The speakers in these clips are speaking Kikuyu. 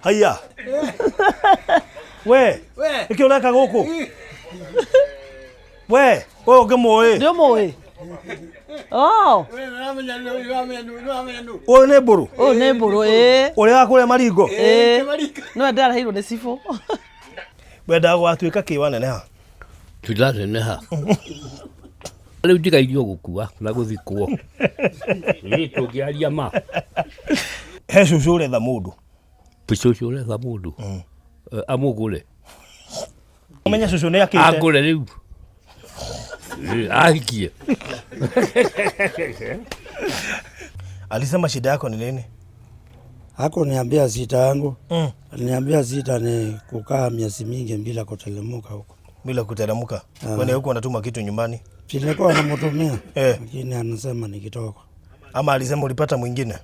Haiya. We. Nĩkĩ ũreka gũkũ? We, we ũngĩmũĩ. Nĩ ũmũĩ? Oh, Ũyũ nĩ mbũrũ. ũyũ nĩ mbũrũ ĩĩ. Ũrĩa wa kũrĩa maringo. Ĩĩ. Nĩwe ndĩrareheirwo nĩ cibũ. Wendaga gũgatuĩka kĩ waneneha? Tũraneneha. Rĩu ndigairio gũkua na gũthikwo. Ĩ tũngĩaria ma. He cũcũ ũretha mũndũ. Cũcũ ũretha mũndũ. Amũgũre. Ũmenye cũcũ nĩ akĩte. Angũre rĩu. Ahikie. Alisema shida yako ni nini? Hakuniambia shida yangu. Aliniambia shida ni kukaa miezi mingi bila kutelemuka huko. Bila kuteremka. Kwani huko anatuma kitu nyumbani? Nilikuwa namtumia Eh. lakini anasema ni kidogo. Ama alisema ulipata mwingine?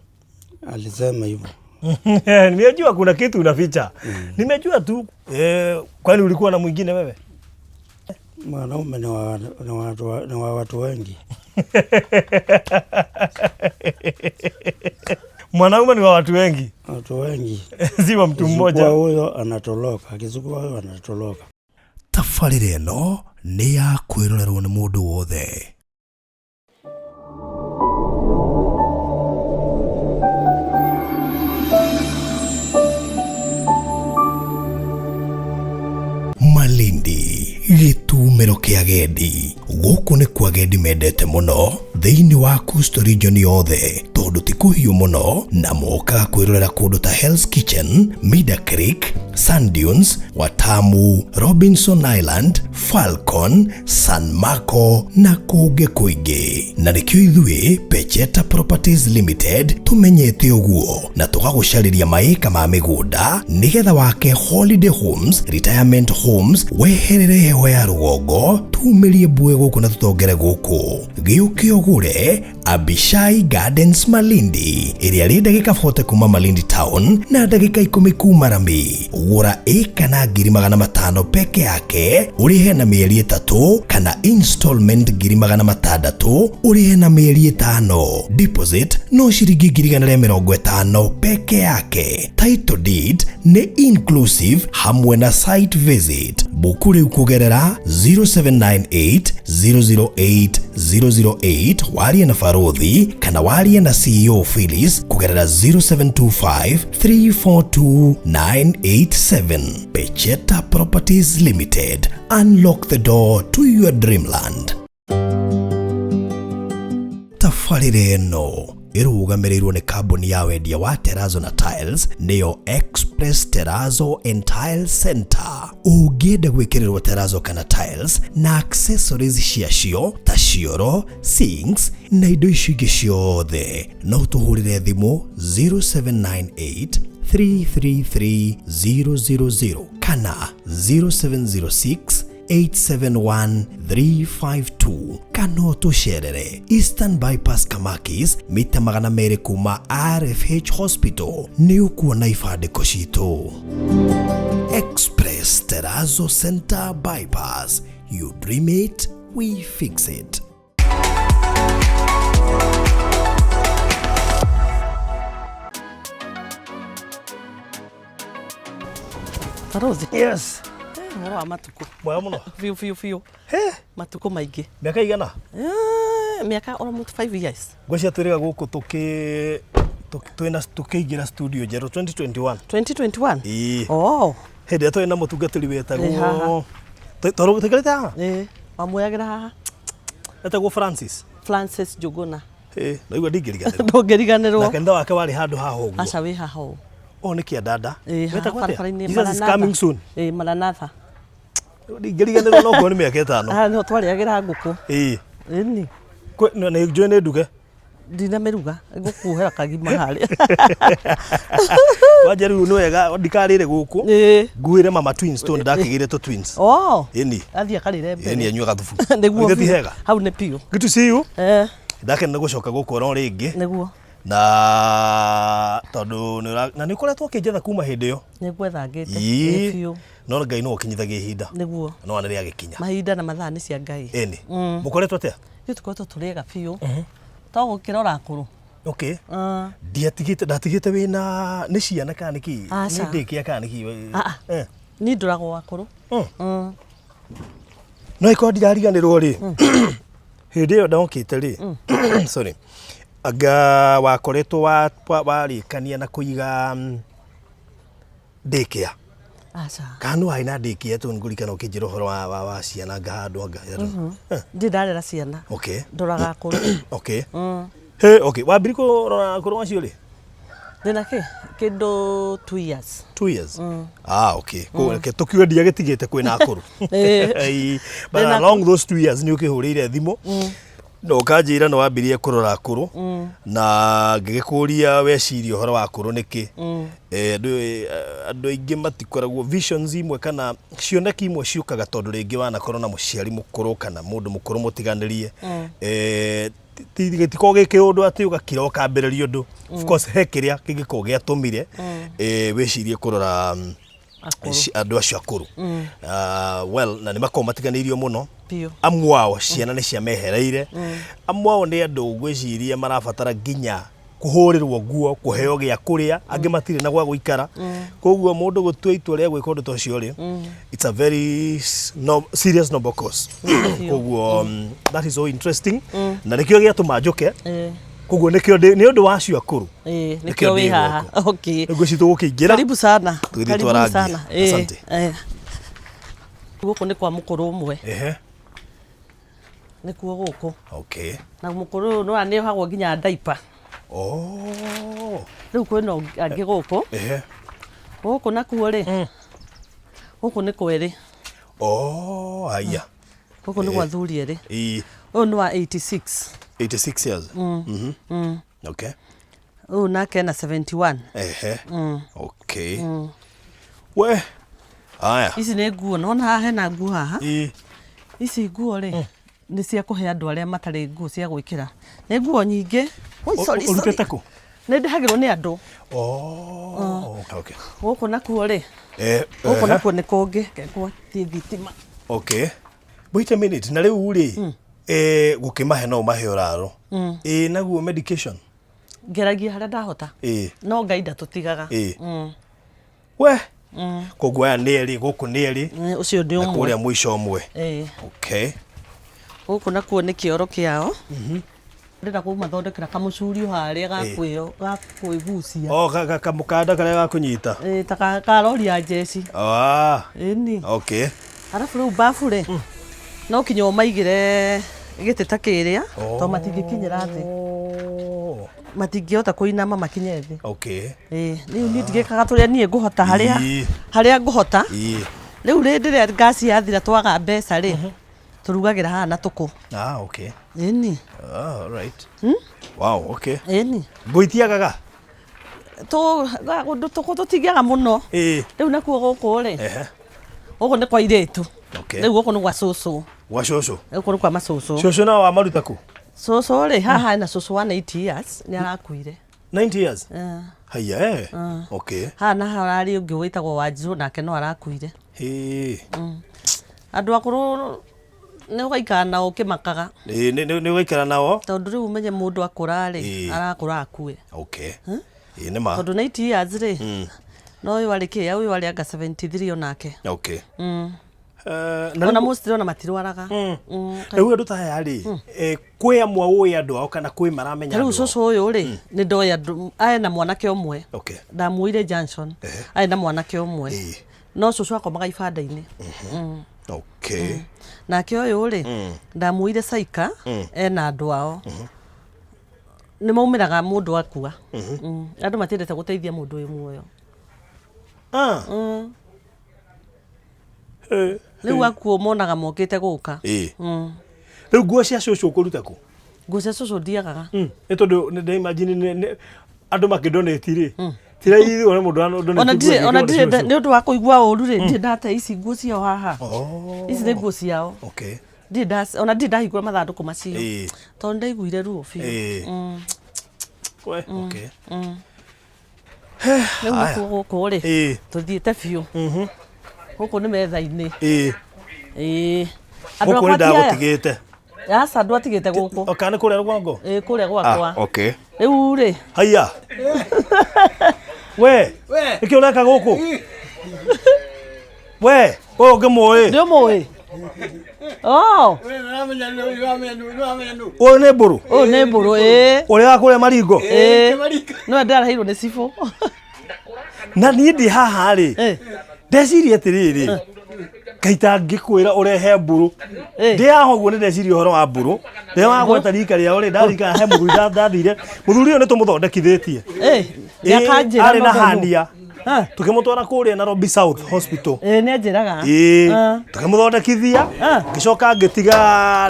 Alisema hivyo. Nimejua kuna kitu unaficha. Nimejua tu. Eh, kwani ulikuwa na mwingine wewe? Mwanaume ni wa watu wengi. Mwanaume ni wa watu wengi, Watu wengi. si wa mtu Akichukua mmoja. huyo anatoroka, akichukua huyo anatoroka. Tabarĩra ĩno nĩ ya kwĩrorerwo nĩ mũndũ wothe. Malindi gĩtumĩro kĩa agendi gũkũ nĩkuo agendi mendete mũno thĩinĩ wa Coastal region yothe tondũ ti kũhiũ mũno na mokaga kwĩrorera kũndũ ta Hell's Kitchen, Mida Creek, Sand Dunes, Watamu, Robinson Island, Falcon, San Marco na kũngĩ kũingĩ. Na nĩkĩo ithuĩ Pecheta Properties Limited tũmenyete ũguo na tũgagũcarĩria maĩka ma mĩgũnda nĩgetha wake holiday homes, retirement homes, weherere heho ya rũgongo, tumĩrie mbue gũkũ na tũtongere gũkũ. Gĩũke ũgũre Abishai Gardens Malindi ĩrĩa rĩ ndagĩka 40 kuma Malindi town na ndagĩka 10 kuma Rami. Gũra ĩka na 500,000 peke yake ũrĩhe na mĩeri 3 kana installment 600,000 ũrĩhe na mĩeri 5. Deposit no ciringi 150,000 peke yake. Title deed nĩ inclusive hamwe na site visit. Buku rĩu kũgerera 0798 008 008 warie na Barothi kana warie na CEO Phyllis kũgerera 0725 342 987. Pecheta Properties Limited. Unlock the door to your dreamland. Tabarĩra ĩno ĩrũgamĩrĩirwo nĩ kambuni ya wendia wa Terrazzo na Tiles nĩyo Express Terrazzo and Tile Center. Ũngĩenda gwĩkĩrĩrwo terrazzo kana tiles na accessories ciacio ta cioro, sinks na indo icio ingĩ ciothe, no tũhũrĩre thimũ 0798 333 000 kana 0706 871-352 kana ũtũcerere Eastern Bypass Kamakis mita 200 kuma RFH Hospital nĩ ũkuona ibandĩko citũ. Express Terrazzo Center Bypass. You dream it, we fix it. Barothi. Yes. Ũhoro wa matukũ. Mwega mũno. Biũ biũ biũ. Matukũ maingĩ. Mĩaka igana? Mĩaka almost 5 years. Ngwĩciria twĩrĩga gũkũ twĩna tũkĩingĩra studio njerũ 2021. 2021? Ĩĩ. Oh. Hĩndĩ ĩrĩa twarĩ na mũtungatĩri Ĩ, haha. wetagwo tũikarĩte haha? Ĩĩ. Wamwoyagĩra haha. Etagwo Francis. Francis Njuguna. Ĩĩ, naigua ndingĩriganĩrwo. Ndũngĩriganĩrwo. Na kanitha wake warĩ handũ haha ũguo. Aca wĩ haha ũũ. Ũũ nĩ kĩandanda. Ĩĩ, haha Wetagwo atĩa? barabara-inĩ Jesus is Maranatha. coming soon. Ĩĩ, Maranatha. Ndingĩriganĩrwo no kuo nĩ mĩaka 5. Haha nĩho twarĩagĩra ngũkũ. Ĩĩ. Ĩni. Na nĩ njũĩ nĩ nduge. Ndinamĩruga, ngũkuohera kagima harĩa. Wanja rĩu nĩ wega ndikarĩre gũkũ. Ĩĩ. Nguĩre mama twins tondũ ndakĩgĩre tũ twins. Oh. Ĩni. Athiĩ akarĩre mbere. Ĩni anyue gathubu. Nĩguo. Githĩ ti hega? Hau nĩ piũ. Good to see you. Eh. Ndakena nĩ gũcoka gũkũ oro rĩngĩ. Nĩguo. Na tondũ na nĩ ũkoretwo ũkĩnjetha kuma hĩndĩ ĩyo. Nĩ ngwethangĩte. Ĩĩ. Ĩĩ biũ. No Ngai nĩwe ũkinyithagia ihinda. Nĩguo. No nĩ rĩagĩkinya. Mahinda na mathaa nĩ cia Ngai. Ĩni. Mũkoretwo atĩa? Ithuĩ tũkoretwo tũrĩ ega biũ. To gũkĩrora akũrũ. Okay. Ndiatigĩte, ndatigĩte wĩna nĩ ciana kana nĩ kĩ? Aca. Nĩ ndĩkĩa kana nĩ kĩ? Ah, ah. Niĩ ndoragwo akũrũ. No ĩkorwo ndirariganĩrwo rĩ, hĩndĩ ĩyo ndokĩte rĩ, sorry, anga wakoretwo warĩkania na kũiga daycare? Aca. Kana nĩ warĩ na daycare? Tondũ nĩngũririkana ũkĩnjĩra ũhoro wa ciana anga handũ anga. Ndirĩ ndarera ciana. Ndoraga akũrũ. Okay. Hey, okay, wambiri kũrora akũrũ acio rĩ? Ndĩna kĩ kĩndũ 2 years. 2 years. Ah, okay. Koguo reke tũkiuge ndiagĩtigĩte kwĩna akũrũ. Ĩĩ. But Ndĩna along those 2 years nĩ ũkĩhũrĩire thimũ na ũkanjĩra nĩ wambirie kũrora akũrũ, na ngĩgĩkũria weciria ũhoro wa akũrũ nĩkĩ. Andũ aingĩ matikoragwo visions imwe kana cioneki imwe ciũkaga tondũ rĩngĩ wanakorwo na mũciari mũkũrũ kana mũndũ mũkũrũ mũtiganĩrie. Gĩtikoragwo gĩ kĩũndũ atĩ ũgakira ũkambĩrĩria ũndũ. Of course he kĩrĩa kĩngĩkorwo gĩatũmire wĩcirie kũrora Akũrũ. Andũ acio akũrũ. Ah, well, na nĩ makoragwo matiganĩirio mũno. Biũ. Amwe ao ciana nĩ ciamehereire, amwe ao nĩ andũ ngwĩciria marabatara nginya kũhũrĩrwo nguo, kũheo gĩa kũrĩa, angĩ matirĩ na gwa gũikara. Koguo mũndũ gũtua itua rĩa gwĩka ũndũ ta ũcio rĩ, it's a very no, serious noble cause. Koguo that is so interesting na nĩkĩo gĩatũma njũke. Koguo nĩkĩo nĩ ũndũ wa acio akũrũ. Nĩkĩo Nĩkĩo wĩ ndĩ haha. gũkũ. Okay. Ngwĩciria tũgũkĩingĩra. Karibu sana. Tũgĩthiĩ Karibu twarangie. sana. Asante. Gũkũ nĩ kwa mũkũrũ ũmwe. Nĩkuo gũkũ. Na mũkũrũ ũyũ nĩwona nĩohagwo nginya ndaipa. Oh. Rĩu kwĩna angĩ gũkũ. Gũkũ nakuo rĩ, gũkũ nĩ kwerĩ. Oh, haya. Gũkũ nĩ gwa thuri erĩ. Ũyũ nĩ wa 86. 86 years. Okay. Ũyũ nake ena 71. Ehe. Okay. We. Haya. Ici nĩ nguo, nona haha hena nguo haha. Ici nguo rĩ, nĩ cia kũhe andũ arĩa matarĩ nguo cia gwĩkĩra. Nĩ nguo nyingĩ. Oi, sorry, sorry. Ũrutĩte kũ? Nĩ ndĩhagĩrwo nĩ andũ. Oh, okay. Gũkũ nakuo rĩ, gũkũ nakuo nĩ kũngĩ gwatie thitima. Okay. Wait a minute, na rĩu rĩ, gũkĩmahe no ũmahe ũraro. Naguo medication? Ngeragia harĩa ndahota. No Ngai ndatũtigaga. We. Koguo aya nĩ erĩ, gũkũ nĩ erĩ. Ũcio nĩ Na ũmwe. kũrĩa mũico ũmwe. Ĩĩ. Okay. Gũkũ nakuo nĩ kĩoro kĩao. Ndĩrenda kũmathondekera kamũcurio harĩa ga kwĩgucia. Oh, kamũkanda karĩa gakũnyita. Ĩĩ, ta ka rori ya njeci. Ah. Ĩni. Okay. Arabu rĩu babu rĩ, no kinya ũmaigĩre gĩtĩ ta kĩrĩa, tondũ matingĩkinyĩra thĩ. Oh. Matingĩhota kũinama makinye thĩ. Ĩĩ, rĩu niĩ ndigĩkaga tũrĩa niĩ ngũhota harĩa harĩa ngũhota. Rĩu rĩndĩ rĩrĩa ngasi yathira twaga mbeca rĩ, tũrugagĩra haha na tũkũ. Ah, okay. Ĩni. Ah, all right. Wow, okay. Ĩni. Ngũ itiagaga? Tũkũ tũtingĩaga mũno. Rĩu nakuo gũkũ rĩ, gũkũ nĩ kwa airĩtu. Rĩu gũkũ nĩ gwa cũcũ. Gwa cũcũ. Gũkũ nĩ kwa macũcũ. Cũcũ nao wamaruta kũ? Cũcũ rĩ, haha hena cũcũ wa 90 years, nĩ arakuire. 90 years? Haya, eh. Okay. Haha na hararĩ ũngĩ wĩtagwo Wanjirũ, nake no arakuire. Hĩ. Andũ akũrũ nĩ ũgaikara nao ũkĩmakaga. Nĩ ũgaikara nao? Tondũ rĩu ũmenye mũndũ akũra rĩ, arakũra akue. Okay. Ĩĩ, nĩ ma. Tondũ 90 years rĩ, no ũyũ arĩ kĩ, ũyũ arĩ anga 73 onake. Okay. Na Ona rĩu mostly ona matirwaraga. Rĩu andũ ta aya rĩ, kwĩ amwe ũĩ andũ ao kana kwĩ maramenya Ta rĩu andũ ao? cũcũ ũyũ rĩ, nĩ ndoĩ andũ, arĩ na mwanake ũmwe. Ndamuoire junction. Arĩ na mwanake ũmwe. No cũcũ akomaga ibanda-inĩ. Nake ũyũ rĩ, ndamuoire Saika, ena andũ ao. Nĩ maumĩraga mũndũ akua. Andũ matiendete gũteithia mũndũ wĩ muoyo. Ah. Rĩu akuo monaga mokĩte gũka. Rĩu nguo cia cũcũ ũkũruta kũ? Nguo cia cũcũ ndiagaga. Nĩ tondũ nĩ ndaimagine andũ makĩdonate rĩ, ti raithi wone mũndũ Ona donate ndirĩ, ona ndirĩ nĩ ũndũ wa kũigua ũru rĩ, ndirĩ ndate ici nguo ciao haha. Oh. Ici nĩ nguo ciao. Ndirĩ ona ndirĩ ndahingũra mathandũkũ macio. Tondũ ndaiguire ruo biũ. We, okay. Rĩu Haya. nakuo gũkũ rĩ, tũthiĩte biũ. Gũkũ nĩ metha-inĩ. Ĩĩ. Andũ Gũkũ nĩ akwa ti aya. ndagũtigĩte. Aca ndwatigĩte gũkũ. Kana nĩ kũrĩa rũgongo? Ĩĩ kũrĩa gwakwa. Ah, okay. Rĩu rĩ, Haiya. We, nĩkĩ ũreka gũkũ? We, ũyũ ngĩmũĩ. Nĩ ũmũĩ? Oh, Ũyũ nĩ mbũrũ. Ũyũ nĩ mbũrũ, ĩĩ. Ũrĩa wa kũrĩa maringo. Ĩĩ. No ndĩraheirwo nĩ cibũ. Na niĩ ndĩ haha rĩ, ndeciria atĩrĩrĩ, kaita ngĩkwĩra ũrehe mbũrũ. Ndĩ haha ũguo nĩ ndeciria ũhoro wa mbũrũ. Rĩrĩa wagweta rika rĩao rĩ, ndarikana he mũthuri ndathire. Mũthuri ũyũ nĩ tũmũthondekithĩtie. Nĩakanjĩra Arĩ na no ngaigu. hania. Tũkĩmũtwara kũrĩa Nairobi South Hospital. Ĩĩ nĩanjĩraga. Ĩĩ, tũkĩmũthondekithia, ngĩcoka ngĩtiga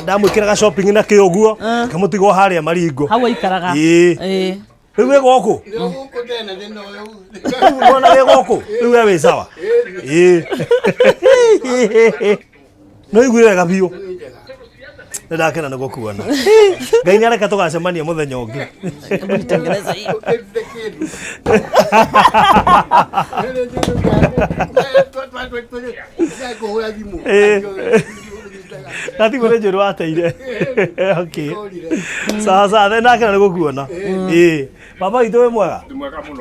ndamwĩkĩraga shopping na kĩ ũguo, ngĩmũtiga o harĩa maringo. Hau aikaraga. Ĩĩ. Ĩĩ. Rĩu wĩ gũkũ? Rĩu nĩwona wĩ gũkũ? Rĩu we wĩ sawa? Ĩĩ. Nĩ ũiguire wega biũ? Nĩ ndakena nĩ gũkuona. Ngai nĩ areka tũgacemania mũthenya ũngĩ. Na thimũ nĩ njũru wateire. Okay. Sawa sawa, nĩ ndakena nĩ gũkuona. Ĩĩ. Baba witũ wĩ mwega?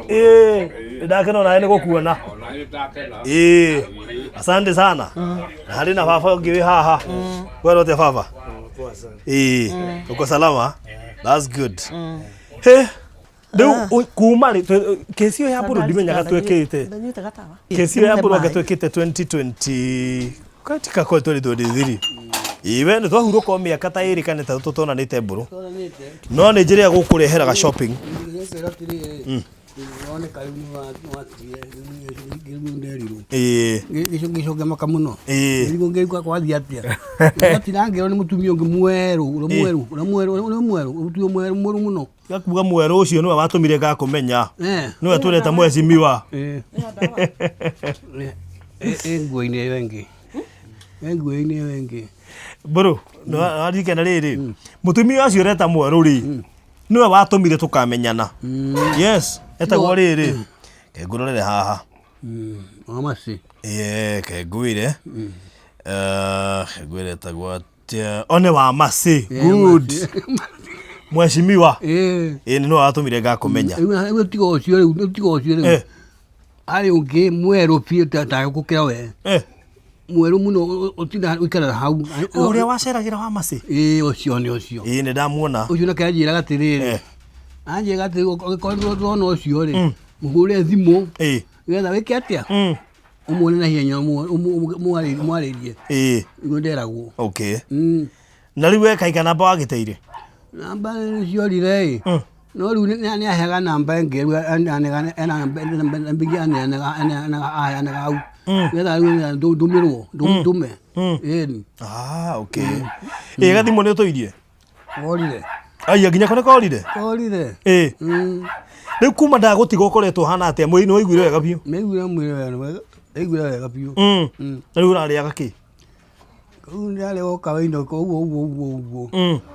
Ĩĩ. Nĩ ndakena onawe nĩ gũkuona. Ĩĩ. Asante sana. Na harĩ na baba ũngĩ wĩ haha. Kwĩrwo atĩa baba? Ĩĩ. Uko salama? That's good. He. Rĩu kuma rĩ kesi ĩyo ya mbũrũ ndimenyaga twĩkĩte. Ndanyuĩte gatawa. Kesi ĩyo ya mbũrũ anga twĩkĩte 2020 katika kwa 2023. Ĩĩ we nĩ twahurũka o mĩaka ta ĩrĩ kana ĩtatũ tũtonanĩte mbũrũ. No nĩ njĩra ya gũkũrehera shopping. Ĩĩ. Gĩcoke maka mũno. Ĩĩ. Nĩguo ngĩigua kwathiĩ atĩa. Gatirangĩrwo nĩ mũtumia ũngĩ mwerũ, ũrĩa mwerũ, ũrĩa mwerũ, ũrĩa mwerũ, mũtumia mwerũ mwerũ mũno. Gakuga mwerũ ũcio nĩwe watũmire ngakũmenya. Eh. Nĩwe tũreta mwecimiwa. Ĩ nguo-inĩ ĩyo ĩngĩ. Ĩ nguo-inĩ ĩyo ĩngĩ. Mbũrũ, nĩwaririkana rĩrĩ, mũtumia ũcio ũreta mwerũ rĩ, nĩwe watũmire tũkamenyana. Yes, etagwo rĩrĩ. Ke ngũrorere haha. Wamasi. Ĩĩ, ke ngwĩre. Ke ngwĩre etagwo atĩa. O nĩ Wamasi. Good. Mheshimiwa. Ĩĩ. Ĩĩ nĩwe watũmire ngakũmenya. Rĩu tiga ũcio rĩu, tiga ũcio rĩu. Arĩ ũngĩ mwerũ biũ ta gũkĩra we. Mwerũ mũno ũtinda ũikaraga hau. Ũrĩa waceragĩra Wamasi? Ĩĩ ũcio nĩ ũcio. Ĩĩ nĩ ndamuona. Ũcio nake anjĩraga atĩrĩrĩ. Anjĩraga atĩrĩ ũngĩkorwo ndũrona ũcio rĩ, mũhũre thimũ. Nĩgetha wĩke atĩa? Ũmuone na ihenya mwarĩrie. Ĩĩ. Nĩguo nderagwo. Okay. Na rĩu we kaika namba wagĩteire? Namba ciorire ĩ. No rĩu nĩ aheaga namba ĩngĩ rĩu ena namba ĩngĩ aneanaga aheanaga hau. Nĩgetha rĩu ndũmĩrwo ndũme. Ĩni. Ah, okay. Ĩĩ gathimũ nĩ ũtũirie? Korire. Aya nginya kore korire? Korire. Ĩĩ. Rĩu kuma ndagũtiga ũkoretwo ũhana atĩa? Mwĩrĩ nĩ waiguire wega biũ? Nĩaiguire mwĩrĩ wega, nĩaiguire wega biũ. Na rĩu ũrarĩaga kĩ? Rĩu ndĩrarĩa o kawaida ũguo ũguo ũguo ũguo.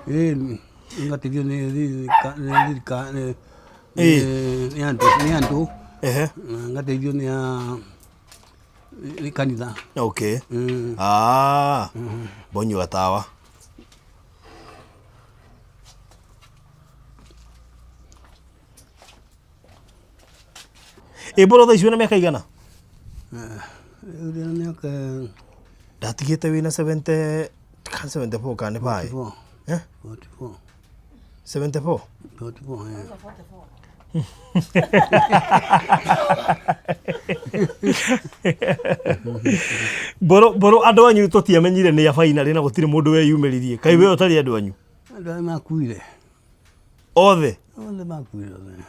Ĩni. Ngateithio nĩ thirikari nĩ andũ nĩ andũ. Na ngateithio nĩ nĩ kanitha. Okay. Ah. Bonyua tawa. Ĩ mbũrũ thaa ici wĩna mĩaka igana? Rĩu ndĩna mĩaka Ndatigĩte wĩna 70 kana 74 kana nĩ baĩ? 44. Eh? 44. 74? 44, eh. Mbũrũ mbũrũ andũ anyu tũtiamenyire nĩ a finally na gũtirĩ mũndũ weyumĩririe. Kaĩ we ũtarĩ andũ anyu? Andũ arĩa makuire. Othe? Othe makuire othe.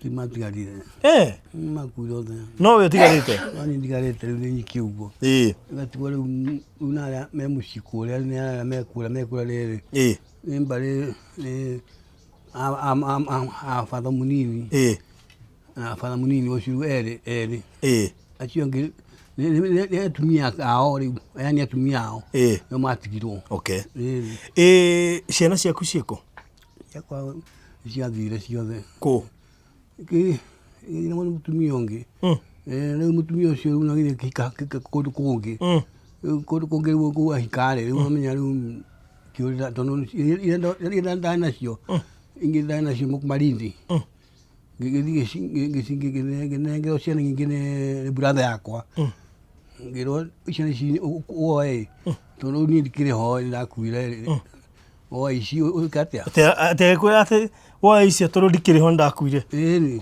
Ti matigarire. Eh. Makuire othe. No we ũtigarĩte? No niĩ ndigarĩte rĩu nĩ nyiki ũguo. Ĩĩ. Ngatigwo rĩu rĩu na arĩa me mũciĩ kũrĩa nĩ arĩa me kũrĩa me kũrĩa rĩrĩ. Ĩĩ. Nĩ mbarĩ nĩ a batha mũnini. Ĩĩ. Na batha mũnini ũcio erĩ erĩ. Ĩĩ. Acio angĩ nĩ atumia ao rĩu aya nĩ atumia ao. Ĩĩ. Nĩo matigirwo. Okay. Ĩĩ. Ĩĩ ciana ciaku ciĩkũ? Ciakwa ciathire ciothe. Kũ? Kĩ nĩ mũtumia ũngĩ. Rĩu mũtumia ũcio rĩu nagithĩ kũndũ kũngĩ. Rĩu kũndũ kũngĩ rĩu kũu ahika rĩ rĩu amenya rĩu Ikĩũrĩra tondũ iria ndarĩ nacio, ingĩ ndarĩ nacio Malindi. Ngĩgĩthiĩ ngĩnengerwo ciana nyingĩ nĩ brother yakwa. Ngĩrwo ciana ici woe tondũ niĩ ndikĩrĩ ho nĩndakuire. Woe ici ũke atĩa? Atĩ agĩkwĩra atĩ woe icio tondũ ndikĩrĩ ho nĩndakuire. Ĩni.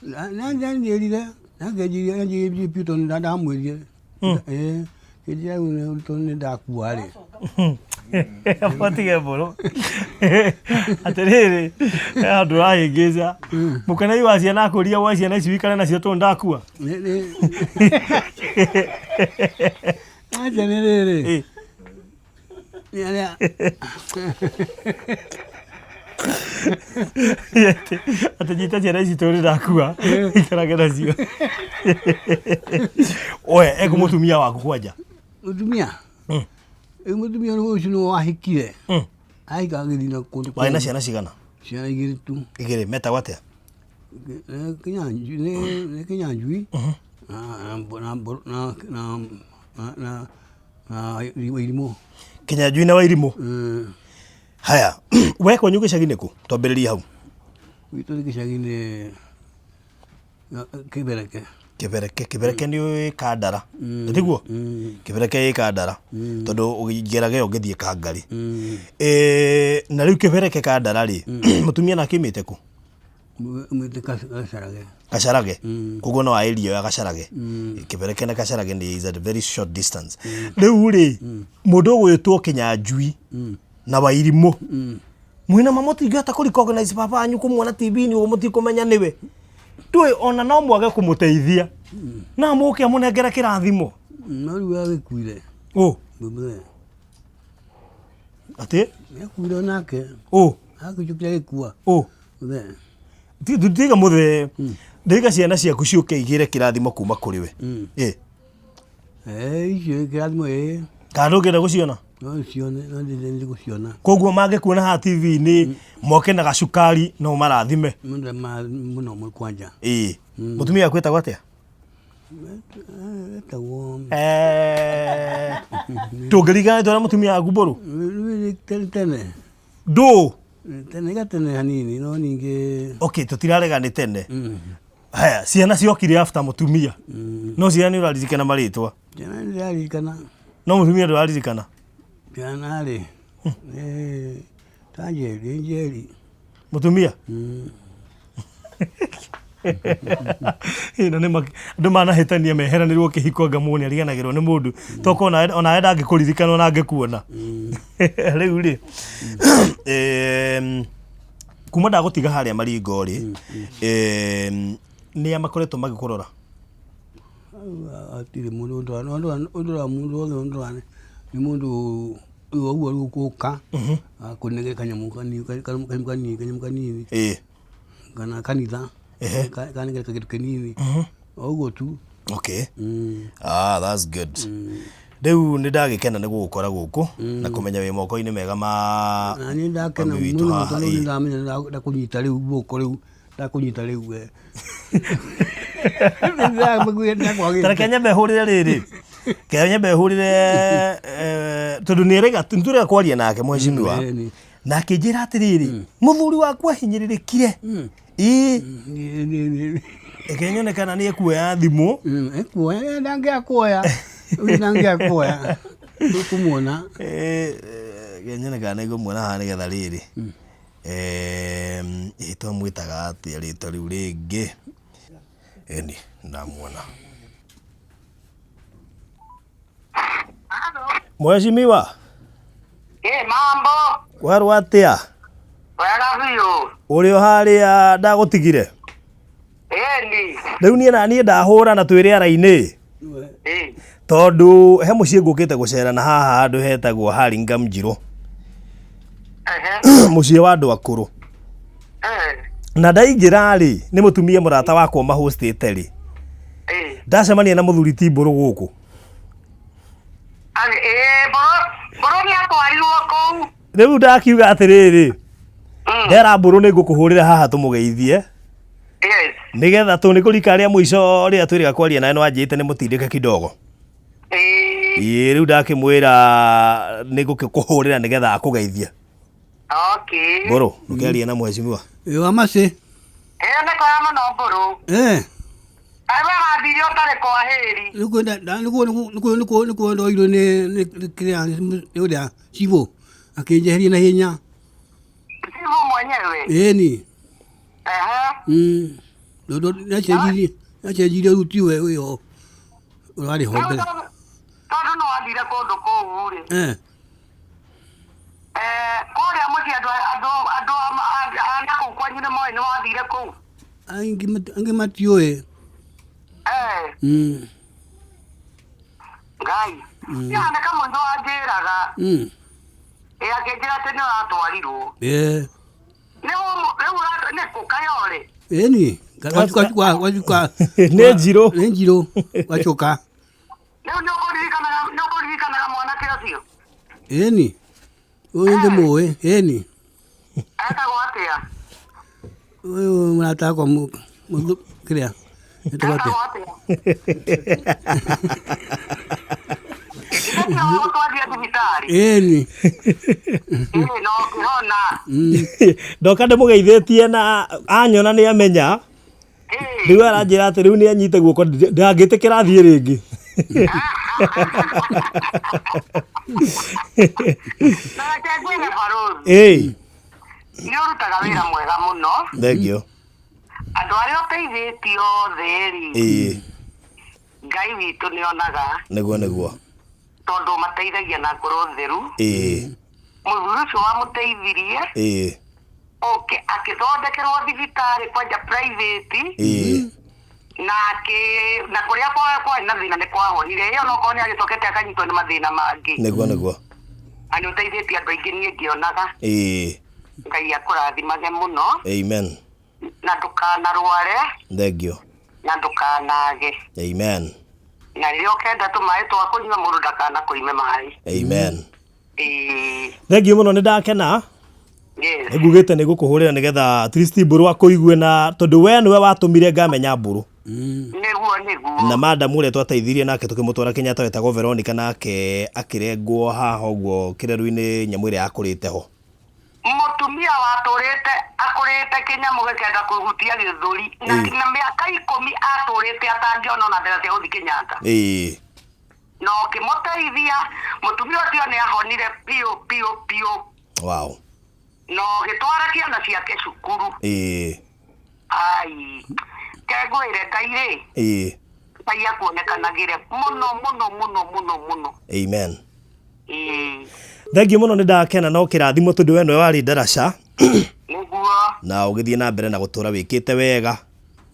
Nanjĩrire, nanjĩrire biũ tondũ ndamwĩrire. Ĩĩ, kĩnjĩra rĩu tondũ nĩndakua rĩ. Amba tige mbũrũ. Atĩrĩrĩ, he handũ ũrahĩngĩca. Mũkenei wa ciana akũria woe ciana ici wĩikare nacio tondũ ndakua. Aca nĩ rĩrĩ. Nĩ arĩa Atĩ nyita ciana ici tondũ ndakua ikarage nacio. Oe, ekũ mũtumia waku kwanja. Mũtumia? Rĩu mũtumia ũcio nĩwe wahikire. Ahika agĩthiĩ na kũndũ Warĩ na ciana cigana? Ciana igĩrĩ tu. Igĩrĩ, metagwo atĩa? Nĩ Kĩnyanjui, nĩ Kĩnyanjui na na na na na Wairimũ. Kĩnyanjui na Wairimũ? Haya, we kwanyu gĩcagi-inĩ kũ? Twambĩrĩrie hau. Gwitũ nĩ gĩcagi-inĩ Kĩbereke. Kĩbereke, Kĩbereke nĩ ĩ Kandara, mm. tiguo? Mm. Kĩbereke ĩ Kandara mm. tondũ ũgĩgerage ũgĩthiĩ Kangarĩ. Mm. E, na rĩu Kĩbereke Kandara rĩ, mũtumia nake aumĩte kũ? Aumĩte Gacarage. Gacarage? Mm. Koguo no area ya Gacarage. Mm. Kĩbereke na Gacarage nĩ is at a very short distance. Rĩu rĩ, mũndũ ũgwĩtwo Kĩnyanjui na Wairimũ mwĩna ma mũtingĩhota kũ recognize baba wanyu kũmuona TV-inĩ ũguo mũtikũmenya nĩwe ndũĩ ona no mwage kũmũteithia no mũke amũnengere kĩrathimo No rĩu agĩkuire. Ũ? Mũthee. Atĩ? Nĩakuire onake. Ũ? Agĩcokire agĩkua. Ũ? Mũthee. Tiga mũthee. Ndĩiga ciana ciaku ciũke igĩre kĩrathimo kuma kũrĩ we. Ĩ. Eh, icio kĩrathimo ĩ. Kana ndũngĩenda gũciona? No cione, no ndĩrenda gũciona. Koguo mangĩkuona haha TV-inĩ moke na gacukari no marathime. Mũno mũno mũno kwanja. Ĩĩ. Mũtumia waku etagwo atĩa? Etagwo Eh. Tũngĩringana rĩtwa rĩa mũtumia waku mbũrũ? Tene tene. Ndũ? Tene gatene hanini no ningĩ. Okay, tũtirarega nĩ tene. Haya, ciana ciokire after mũtumia. No ciana nĩ ũraririkana marĩtwa. Ciana nĩ ndĩraririkana. No mũtumia ndũraririkana. Ciana rĩ, nĩ ta Njeri, Njeri. Mũtumia? Ĩno nĩ andũ manahĩtania meheranĩrwo kĩhiko anga mũndũ nĩariganagĩrwo nĩ mũndũ. Tokorwo onawe onawe ndangĩkũririkana ona angĩkuona. Rĩu rĩ, kuma ndagũtiga harĩa Maringo rĩ, nĩa makoretwo magĩkũrora? Hatirĩ mũndũ ũndora, ũndora mũndũ wothe ũndora nĩ mũndũ ũguo rĩu ũgũka akũnengere kanyamũ kanini kanyamũ kanini kanyamũ kanini kana kanitha kanengere kĩndũ kĩnini o ũguo tu. Okay. Ah, that's good. Rĩu nĩ ndagĩkena nĩ gũgũkora gũkũ na kũmenya wĩ moko-inĩ mega ma Na niĩ ndakena mami witũ mũno haha, tondũ ĩĩ. nĩ ndamenya ndakũnyita rĩu guoko rĩu ndakũnyita rĩu we. Ta reke nyambe hũrĩre rĩrĩ ke nyambe hũrĩre eh, tondũ nĩ erega nĩtũrega kwaria nake mheshimiwa Mm, ĩĩ, na akĩnjĩra atĩrĩrĩ mũthuri waku ahinyĩrĩrĩkire ĩĩ reke nyone kana nĩ ekuoya thimũ Ekuoya ndangĩakuoya ũyũ ndangĩakuoya ũkũmuona Eh, reke nyone kana nĩ ngũmuona haha nĩgetha rĩrĩ ĩ twamwĩtaga atĩa rĩtwa rĩu rĩngĩ ĩni ndamuona Mheshimiwa Eh, mambo kwerwo atĩa wega biũ ũrĩ o harĩa ndagũtigire ĩni rĩu niĩ na niĩ ndahũra na twĩ rĩera-inĩ ĩ tondũ he mũciĩ ngũkĩte gũcera na haha handũ hetagwo Hurlingham Njirũ ehe mũciĩ wa andũ akũrũ eh na ndaingĩra rĩ nĩ mũtumia mũrata wakwa mahostĩte rĩ ĩ ndacemania na mũthuri ti mbũrũ gũkũ Agi- ĩ mbũrũ mbũrũ nĩ atwarirwo kũu rĩu ndakiuga atĩrĩrĩ Mm. ndera mbũrũ nĩ ngũkũhũrĩra haha tũmũgeithie yes nĩgetha tũ nĩ kũrika rĩa mũico rĩrĩa twĩrĩga kwaria nawe nĩwanjĩrĩte nĩ mũtindĩke kidogo ĩ Ĩĩ, rĩu ndakĩmwĩra nĩ ngũkĩkũhũrĩra nĩgetha akũgeithie. Okay. Mbũrũ, ndũkĩarie na mheshimiwa. Ĩ wa macĩ. Ĩyo nĩ kwega mũno Mbũrũ. Eh. Kaĩ we wambire ũtarĩ kwa hĩri. Nĩkuo nĩkuo nĩkuo nĩkuo nĩkuo ndoirwo nĩ nĩ kĩrĩa nĩ ũrĩa cibũ akĩnjeheria na hinya. Cibũ mwenyewe. Ĩni. Ehe. Tondũ nĩacenjirie nĩacenjirie rĩu tiwe wĩho ũrarĩ ho Rĩu mbere. tondũ tondũ nĩ wathire kũndũ kũu rĩ. Eh. Eh, kũrĩa mũciĩ andũ andũ andũ a na kũu kwanyu nĩ moĩ nĩ wathire kũu. Aingĩ angĩ matiũĩ. Eh, Ngai. Niĩ nĩ kamũndũ wanjĩraga. Ĩ akĩnjĩra atĩ nĩ ũratwarirwo. Eh. Rĩu rĩu nĩ kũ Kayole. Ĩni. Wacuka wacuka. Nĩ njirũ. Nĩ njirũ. Wacuka. Rĩu nĩ ũkũririkanaga nĩ ũkũririkanaga mwanake ũcio. Ĩni. Ũyũ ndĩmũĩ. Ĩni. Etagwo atĩa? Ũyũ mũrata wakwa kĩrĩa. Etagwo atĩa? Etagwo atĩa? Ithe wagũtwarire thibitarĩ. Ĩni. Ĩ no ũkĩhona. Ndoka ndĩmũgeithĩtie na anyona nĩ amenya. Ĩ. Rĩu aranjĩra atĩ rĩu nĩ anyite guoko ndangĩtĩkĩra athiĩ rĩngĩ. Na reke ngwĩre barũthi. Ĩĩ, Nĩ ũrutaga wĩra mwega mũno. thengio. Andũ arĩa ũteithĩtie othe rĩ, Ĩĩ, Ngai witũ nĩ onaga nĩguo nĩguo. tondũ ũmateithagia na ngoro theru. Ĩĩ, Mũthuri ũcio wamũteithirie ĩĩ, ũkĩ akĩthondekerwo thibitarĩ kwanja private ĩĩ. na akĩ na kũrĩa kwa kwarĩ na thĩna nĩ kwahonire ĩyo no korwo nĩ agĩcokete akanyitwo nĩ mathĩna mangĩ. Nĩguo nĩguo. Na nĩ ũteithĩtie andũ aingĩ niĩ ngĩonaga. Ĩĩ, Ngai akũrathimage mũno amen. na ndũkanarware Thengio. na ndũkanage. Amen. Na rĩrĩa ũkenda tũmaĩ twa kũnyua mũndũ ndakanakũime maĩ. Amen. Ĩĩ. Thengio mũno nĩ ndakena. Yes. Nĩngugĩte nĩ ngũkũhũrĩra nĩgetha at least Mbũrũ akũigue na tondũ we nĩwe watũmire ngamenya Mbũrũ. Nĩguo nĩguo. Na madam ũrĩa twateithirie nake tũkĩmũtwara Kenyatta wetagwo Veronica nake akĩrengwo haha ũguo kĩreru-inĩ nyamũ ĩrĩa yakũrĩte ho. Mũtumia watũrĩte akũrĩte kĩnyamũ gĩkenda kũhutia gĩthũri na, Ĩĩ. na mĩaka 10 atũrĩte atangĩona ona mbeca cia gũthiĩ Kenyatta. Ĩĩ. Na ũkĩmũteithia mũtumia ũcio nĩ ahonire biũ biũ biũ Wow. na ũgĩtwara ciana ciake cukuru. Ĩĩ. Ai. Kengwĩre Ngai rĩ, Ĩĩ. Ngai akuonekanagĩre mũno mũno mũno mũno mũno. Amen. Ĩĩ. Thengiũ mũno nĩ ndakena na ũkĩrathimwo tondũ we nĩwe warĩ ndaraca Nĩguo na ũgĩthiĩ na mbere na gũtũra wĩkĩte wega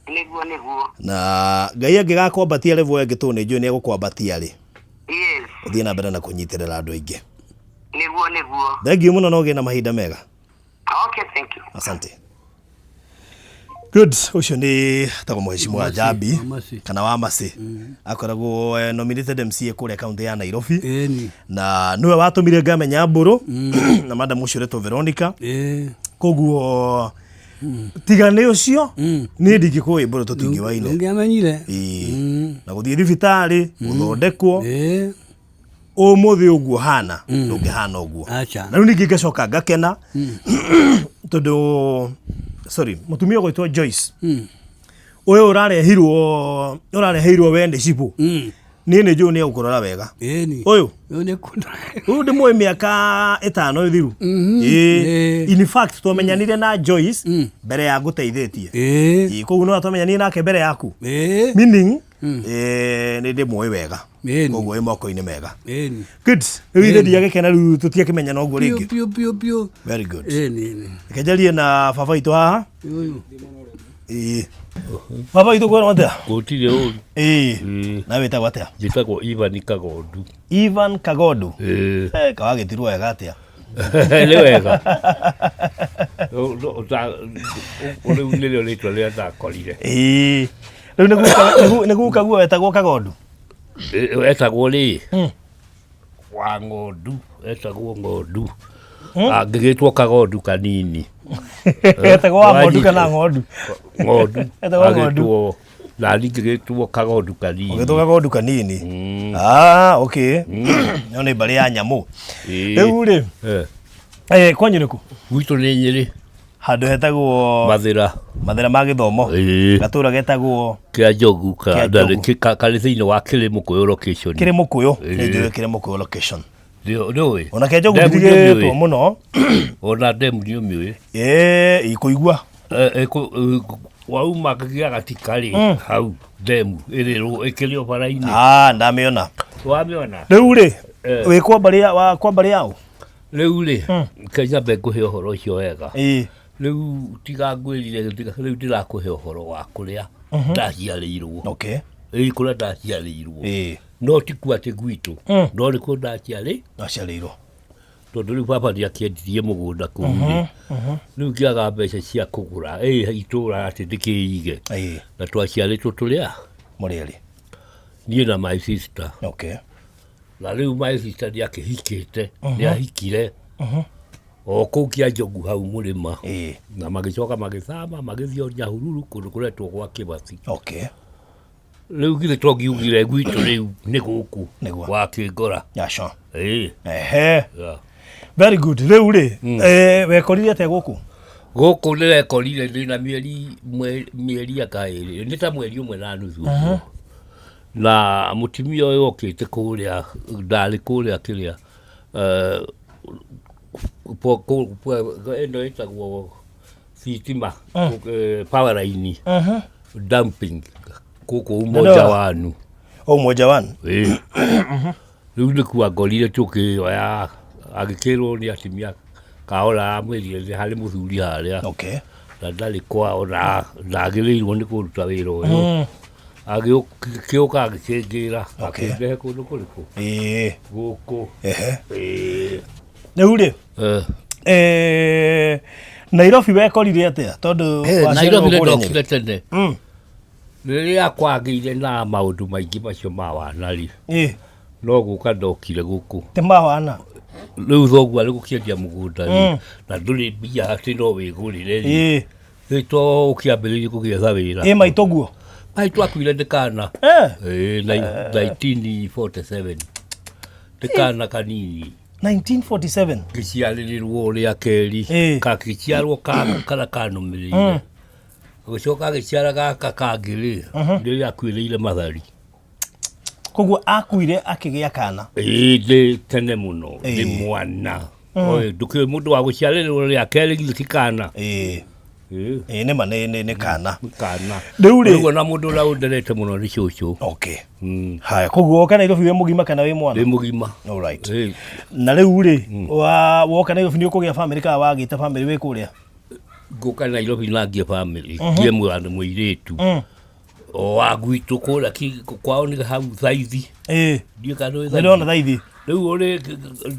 nĩguo nĩguo. na Ngai angĩgakwambatia level ĩngĩ tondũ nĩ njũĩ nĩ egũkwambatia rĩ Yes. ũthiĩ na mbere na kũnyitĩrĩra andũ aingĩ. Nĩguo nĩguo. Thengiũ mũno na ũgĩe na mahinda mega. Okay, thank you. Asante. Good. Ũcio nĩ tagwo mheshimiwa Njambi Wamasi. kana Wamasi akoragwo nominated MCA kũrĩa kaunti ya Nairobi Ĩni. na nĩwe watũmire ngamenya Mbũrũ na madam ũcio ũretwo Veronica Ĩĩ. koguo tiga nĩ ũcio niĩ ndingĩkũĩ Mbũrũ tũtingĩwaine Ndũngĩamenyire. Ĩĩ. na gũthiĩ thibitarĩ gũthondekwo Ĩĩ. ũmũthĩ ũguo hana ndũngĩhana ũguo Acha. na rĩu ningĩ ngacoka ngakena tondũ sorry mũtumia ũgwĩtwo Joyce ũyũ ũrarehirwo ũrareheirwo we nĩ cibũ niĩ nĩ njũĩ nĩ egũkũrora wega Ĩni. ũyũ Ũyũ nĩ kũndora. ũyũ ndĩmũĩ mĩaka 5 ĩthiru Ĩĩ. Ĩĩ. In fact twamenyanire na Joyce mbere ya ngũteithĩtie Ĩĩ. Ĩĩ, koguo no twamenyanire nake mbere yaku Ĩĩ. meaning nĩ ndĩmũĩ wega Ĩni. koguo ĩ moko-inĩ mega Ĩni. Good. Rĩu ithe ndiagĩkena rĩu tũtiakĩmenyana ũguo Piũ rĩngĩ. piũ piũ piũ. Very good. Ĩni ĩni. Reke njarie na baba witũ haha. Ũyũ. Ĩĩ. Baba witũ kwĩrwo atĩa? Gũtirĩ ũru. Ĩĩ. Ĩĩ. Na wĩtagwo atĩa? Njĩtagwo Ivan Kagondu. Ivan Kagondu. Ĩĩ. Eh, kawagĩtirwo wega atĩa? Nĩ wega. Rĩu nĩrĩo rĩtwa rĩrĩa ndakorire. Ĩĩ. Rĩu nĩ guka guo wetagwo Kagondu. Etagwo rĩ? Wa ng'ondu, etagwo ng'ondu. Angĩgĩtwo kagondu kanini. Etagwo wa ng'ondu Wanyita. kana ng'ondu? Ng'ondu. Etagwo ng'ondu. Agĩtwo Na niĩ ngĩgĩtwo kagondu kanini. Ũgĩtwo kagondu kanini. Ah, okay. Ĩyo nĩ mbarĩ ya nyamũ. Rĩu rĩ, kwanyu nĩ kũ? Gwitũ nĩ Nyĩrĩ. Handũ hetagwo Mathĩra. Mathĩra ma Gĩthomo. Gatũra getagwo Kĩa Njogu Kĩa Njogu. Karĩ thĩinĩ wa Kĩrĩmũkũyũ location. Kĩrĩmũkũyũ. Nĩ njũĩ Kĩrĩmũkũyũ location. Ndũĩ? Ona Kĩa Njogu Ndemu ndirigĩtwo nĩũmĩũĩ? mũno. Ona ndemu nĩũmĩũĩ? Ĩĩ, ikũigua. Wauma gĩa gatika rĩ, hau ndemu ĩrĩ ĩkĩrĩ o bara-inĩ. Ah, ndamĩona. Wamĩona? Rĩu rĩ, wĩ kwa mbarĩ ya wa kwa mbarĩ yaũ? Rĩu rĩ, Kenya mbe ngũhe ũhoro ũcio wega. Rĩu tiga ngwĩrire, rĩu ndĩrakũhe ũhoro wa kũrĩa ndaciarĩirwo. Okay. Ĩĩ, kũrĩa ndaciarĩirwo. No ti kuo atĩ gwitũ, no nĩ kuo ndaciarĩ. Ndaciarĩirwo. Tondũ rĩu baba nĩ akĩendirie mũgũnda kũu rĩ. Rĩu ngĩaga mbeca cia kũgũra ĩ itũra atĩ ndĩkĩige. Na twaciarĩtwo tũrĩ a? Mũrĩ erĩ. Niĩ na my sister. Okay. Na rĩu my sister nĩ akĩhikĩte, nĩ ahikire. O kũu kĩa Njogu hau mũrĩma. Na magĩcoka magĩthama magĩthiĩ o Nyahururu kũndũ kũretwo gwa Kĩbati. Okay. Rĩu githĩ to ngiugire gwitũ rĩu nĩ gũkũ Nĩguo. wa Kĩngora. Aca. Ĩĩ. Ehe. Yeah. Very good. Rĩu rĩ, wekorire atĩa gũkũ? Gũkũ ndĩrekorire ndĩna mĩeri mĩeri anga ĩrĩ, nĩ ta mweri ũmwe na nuthu ũguo. Na mũtumia ũyũ okĩte kũrĩa, ndarĩ kũrĩa kĩrĩa, ĩno ĩtagwo thitima, power line, dumping gũkũ Umoja Wanu. O Umoja Wanu? Ĩĩ. Rĩu nĩkuo angorire tũkĩoya, agĩkĩrwo nĩ atumia kaora amwĩrire nĩ harĩ mũthuri harĩa. Okay. Na ndarĩ kwao na ndagĩrĩirwo nĩ kũruta wĩra ũyũ. Agĩũka agĩkĩngĩra, akĩndehe kũndũ kũrĩkũ? Ĩĩ. Gũkũ. Ehe. Ĩĩ. Rĩu rĩ, Nairobi wekorire atĩa? Tondũ waciarĩirwo Nairobi nĩ kũrĩa ndokire Nyĩrĩ. tene. Rĩrĩa kwagĩire na maũndũ maingĩ macio ma wana rĩ, no gũka ndokire gũkũ. Ti ma wana? Rĩu thoguo arĩ gũkĩendia mũgũnda rĩ, na ndũrĩ mbia atĩ no wĩgũrĩre rĩ. Rĩu to ũkĩambĩrĩirie gũgĩetha wĩra. Ĩ maitũ guo? Maitũ akuire ndĩ kana. Ĩĩ, 1947. Ndĩ kana kanini. 1947. Ngĩciarĩrĩrwo rĩa kerĩ. Gakĩciarwo karĩa kanũmĩrĩire. Agĩcoka agĩciara gaka kangĩ rĩ, rĩrĩa akuĩrĩire Mathari. Koguo akuire akĩgĩa kana. Ĩĩ, ndĩ tene mũno, ndĩ mwana. Oĩ, ndũkĩũĩ mũndũ wa gũciarĩrĩrwo rĩa kerĩ githĩ ti kana. Ĩĩ. Ĩĩ nĩ ma nĩ kana. Nĩ kana. Rĩu rĩ. Rĩu ona mũndũ ũrĩa ũnderete mũno nĩ cũcũ. Okay. Haya, koguo woka Nairobi wĩ mũgima kana wĩ mwana? Ndĩ mũgima. All right. Na rĩu rĩ, woka Nairobi nĩ ũkũgĩa famĩlĩ kana wagĩte famĩlĩ wĩ kũrĩa? Ngũka Nairobi na ngie famĩlĩ, ngie mwana mũirĩtu. O wa gwitũ kũrĩa kwao nĩ hau Thaithi. Ndiũĩ kana nĩ Nĩ ndĩrona Thaithi. Rĩu ũrĩ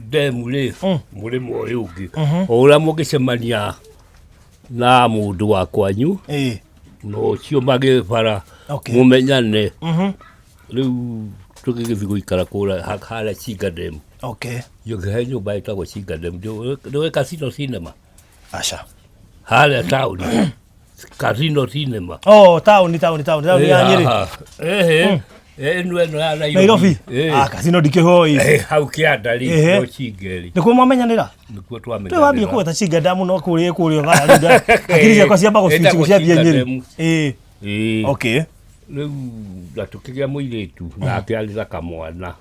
ndemu rĩ, mũrĩmo ũyũ ũngĩ. O ũrĩa mũngĩcemania na mũndũ wa kwanyu, na ũcio magĩbara mũmenyane. Rĩu tũgĩgĩthiĩ gũikara kũrĩa harĩa Chinga Dam. Okay. He nyũmba ĩtagwo Chinga Dam. Ndũĩ Casino Cinema? Aca. Harĩa taũni. Casino Cinema. Oh, taũni taũni taũni taũni ya Nyĩrĩ. Ehe. Ĩno ĩno ya Nairobi. Nairobi. Ah, Casino ndikĩhoi. Hau kĩanda rĩ, no Chinga rĩ. Nĩkuo mwamenyanĩra? Nĩkuo Rĩu twamenyanĩra. wambia kũgweta Chinga Dam no kũrĩa kũrĩa ũgaya rĩu. Hakiri ciakwa ciamba gũcwitch Ĩtagwo ciathiĩ Chinga Nyĩrĩ. Dam. Ĩĩ. Okay. Rĩu na tũkĩgĩa mũirĩtu nake arĩ na kamwana.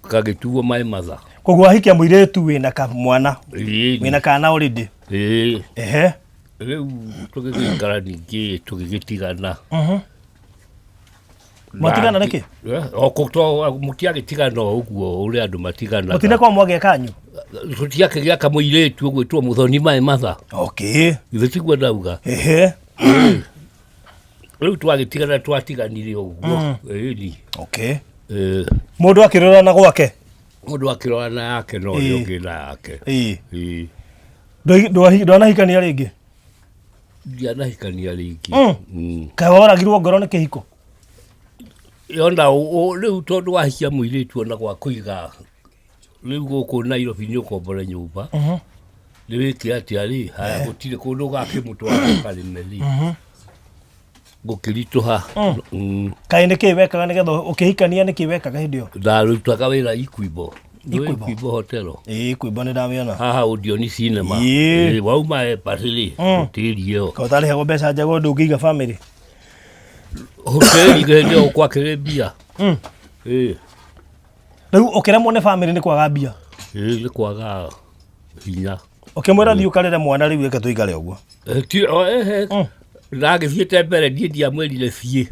Gagĩtuo my mother. Koguo ahikia mũirĩtu wĩna kamwana. Ĩĩ. Wĩna kana already. Ĩĩ. Ehe. Rĩu tũgĩgĩikara ningĩ tũgĩgĩtigana. Mwatigana nĩkĩ? O mũtiagĩtigana o ũguo ũrĩa andũ matiganaga. Mũtinakorwo mwagĩa kanyu? Tũtiakĩgĩa kamũirĩtu ũgwĩtwo Mũthoni my mother. Okay. Githĩ tiguo ndauga? Ehe. Rĩu twagĩtigana twatiganire ũguo. Ĩni. Okay. Mũndũ akĩrora na gwake? Mũndũ akĩrora na yake na ũrĩa ũngĩ na yake. Ĩĩ. Ndwanahikania rĩngĩ? Ndianahikania rĩngĩ. Kaĩ woragirwo ngoro nĩ kĩhiko? Yona rĩu tondũ wahikia mũirĩtu ona gwa kũiga rĩu gũkũ Nairobi nĩ ũkombora nyũmba. Nĩ wĩke atĩa rĩ, haya gũtirĩ kũndũ ũgakĩmũtwara ũkarĩme rĩ. Gũkĩritũha. Kaĩ nĩ kĩĩ wekaga nĩgetha ũkĩhikania nĩ kĩĩ wekaga hĩndĩ ĩyo? Ndarutaga wĩra Ikwimbo. Ikwimbo? Ikwimbo hotel. Ĩĩ Ikwimbo nĩ ndamĩona. Haha Odeon Cinema. Ĩĩ. Ĩĩ, wauma embassy rĩ, hoteli ĩyo. Kaĩ ũtarĩhagwo mbeca njega ũndũ ũngĩiga family? Hoteli hĩndĩ ĩyo kwakĩrĩ mbia. Ĩĩ. Rĩu ũkĩremwo nĩ family nĩ kwaga mbia? Ĩĩ nĩ kwaga hinya. Ũkĩmwĩra thiĩ ũkarere mwana rĩu reke tũikare ũguo. Eh, ti o ehe ndagĩthiĩte mbere niĩ ndiamwĩrire thiĩ.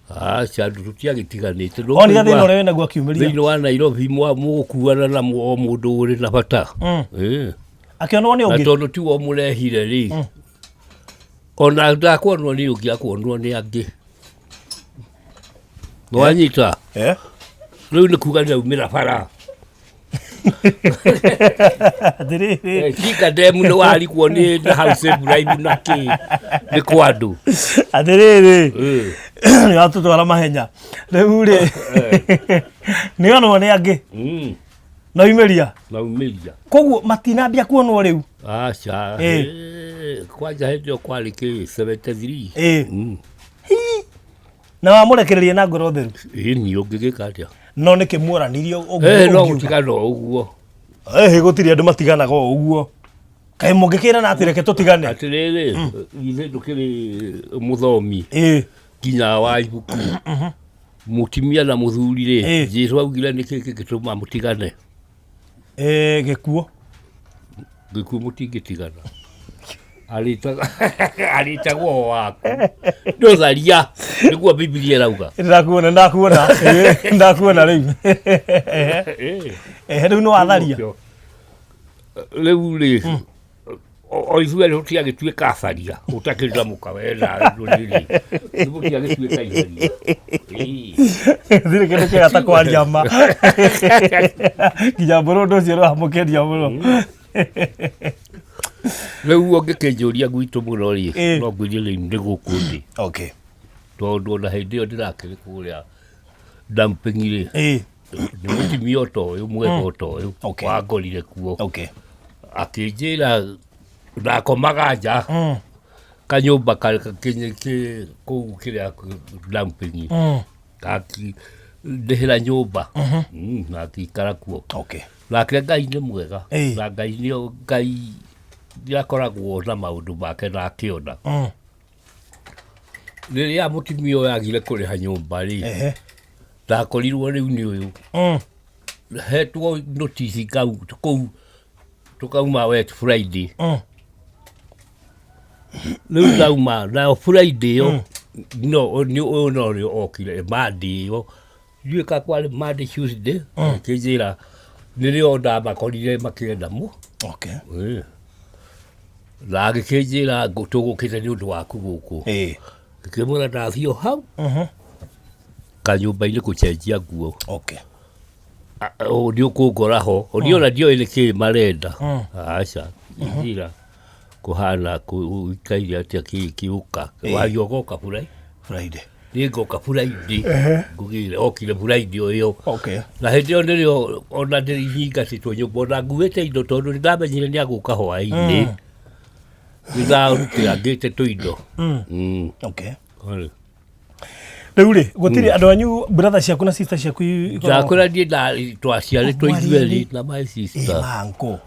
Aca andũ tũtiagĩtiganĩte. Onire thĩna ũrĩa wĩnaguo akiumĩria. Thĩinĩ wa Nairobi mũgũkuana na o mũndũ ũrĩ na bata. Ĩĩ. Akĩonwo nĩ Na ũngĩ. tondũ tiwe ũmũrehire rĩ, ona ndakuonwo nĩ ũngĩ akuonwo nĩ angĩ. Nĩwanyita? Rĩu nĩ kuga nĩaumĩra bara. Atĩrĩrĩ. Tinga ndemu nĩ warigwo nĩ na house Ibrahim na kĩ nĩ kwa andũ. Atĩrĩrĩ. Nĩ watũtwara mahenya. Rĩu rĩ nĩ onwo nĩ angĩ. Na umĩria. Naumĩria. Koguo matinambia kuonwo rĩu. Aca. Kwanja hĩndĩ ĩyo kwarĩ kĩ 73. Na wamũrekereria na ngoro theru. Ĩĩ niĩ ũngĩgĩka atĩa? No nĩkĩ muoranirio ũguo? No gũtigana o ũguo. Ĩhĩ gũtirĩ andũ matiganaga o ũguo. Kaĩ mũngĩkĩrana atĩ reke tũtigane? Atĩrĩrĩ, ithuĩ ndũkĩrĩ mũthomi. Nginya wa ibuku. Mũtumia na mũthuri rĩ, Jesũ augire nĩkĩ kĩngĩtũma mũtigane? Gĩkuũ. Gĩkuũ mũtingĩtigana. Arĩtagwo o waku. Ndũtharia, nĩguo Bibilia ĩrauga. Ndakuona, ndakuona. Ndakuona rĩu. Rĩu nĩ watharia. Rĩu rĩ, o ithuĩ erĩ tũtiagĩtuĩka atharia, ũtakĩrĩ na mũka we na ndũrĩrĩ. Tũtiagĩtuĩka itharia. Thirĩ kĩndũ kĩega ta kwaria ma. Nginya mbũrũ ũndũ ũcio nĩwamũkenia mũno. Rĩu ũngĩkĩnjũria gwitũ mũno rĩ, no ngwĩrie rĩu nĩ gũkũ ndĩ. Okay. Tondũ ona hĩndĩ ĩyo ndĩrakĩrĩ kũrĩa dumping rĩ, nĩ mũtumia o ta ũyũ mwega o ta ũyũ wangorire kuo. Akĩnjĩra ndakomaga nja kanyũmba kũu kĩrĩa dumping. Ndĩhĩra nyũmba na akĩikara kuo. Nake Ngai nĩ mwega. Na Ngai nĩ Ngai nĩakoragwo na maũndũ make na akĩona. Rĩrĩa mũtumia ũyũ agire kũrĩha nyũmba rĩ, ndakorirwo rĩu nĩ ũyũ. Hetwo notice kau kũu tũkauma wet Friday. Rĩu ndauma nayo Friday ĩyo no nĩ ũyũ no rĩo okire Monday ĩyo. Ndiũĩ kana kwarĩ Monday Tuesday akĩnjĩra nĩrĩo ndamakorire makĩenda mũ. Na agĩkĩnjĩra tũgũkĩte nĩ ũndũ waku gũkũ. Ngĩkĩmwĩra ndathiĩ o hau kanyũmba-inĩ gũcenjia nguo. Nĩ ũkũngora ho. Niĩ ona ndioĩ nĩkĩ marenda. Aca, njĩra kũhana ũikaire atĩa kĩũka. Waria ũgoka Friday. Niĩ ngoka Friday. Ngũgĩre okire Friday o ĩyo. Na hĩndĩ ĩyo nĩrĩo ona ndĩhingatĩtwo nyũmba ona nguĩte indo tondũ nĩndamenyire nĩagũka hwaĩ-inĩ. Nĩndarutĩrangĩte tũindo. Rĩu rĩ, gũtirĩ andũ anyu brother ciaku na sister ciaku ikoragwo- Ndakwĩra niĩ twaciarĩtwo ithuerĩ na my sister. Manko.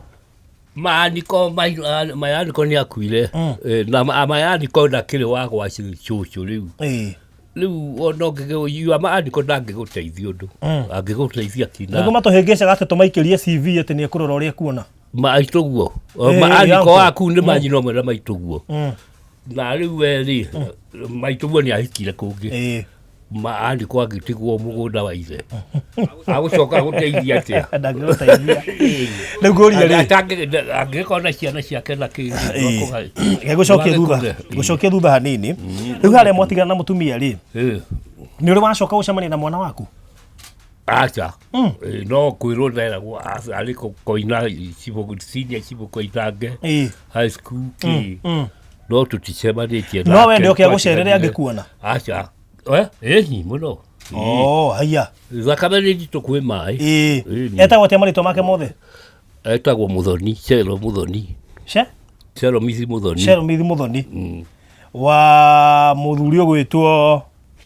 Maaniko, maaniko nĩ akuire. Na maaniko ndakĩrĩ wa gwa cũcũ rĩu. Rĩu ona ũngĩgĩ- maaniko ndangĩgũteithia ũndũ. Angĩgũteithia kina. Nĩguo matũhĩngĩcaga atĩ tũmaikĩrie CV atĩ nĩ ekũrora ũrĩa ekuona. Maitũguo. Maaniko waku nĩ manyina ũmwe na maitũguo. Na rĩu we rĩ, maitũguo nĩ ahikire kũngĩ. Maaniko agĩtigwo mũgũnda wa ithe. Agũcoka gũteithia atĩa? Ndangĩgũteithia. Rĩu ngũria rĩ. Angĩgĩkorwo na ciana ciake na kĩ. Gũcokia thutha, gũcokia thutha hanini. Rĩu harĩa mwatigana na mũtumia rĩ, nĩ ũrĩ wacoka gũcemania na mwana waku? Aca. No kwĩrwo nderagwo arĩ koina senior civil Koinange high school kĩ. No tũticemanĩtie nake. No wende oke agũcerere angĩkuona? Aca. Ĩni mũno. Oh, haiya. Thakame nĩ nditũ kwĩ maĩ. Etagwo atĩa marĩtwa make mothe? Etagwo Muthoni, Shelo Muthoni. She? Shelo Mithi Muthoni. Shelo Mithi Muthoni. Wa mũthuri ũgwĩtwo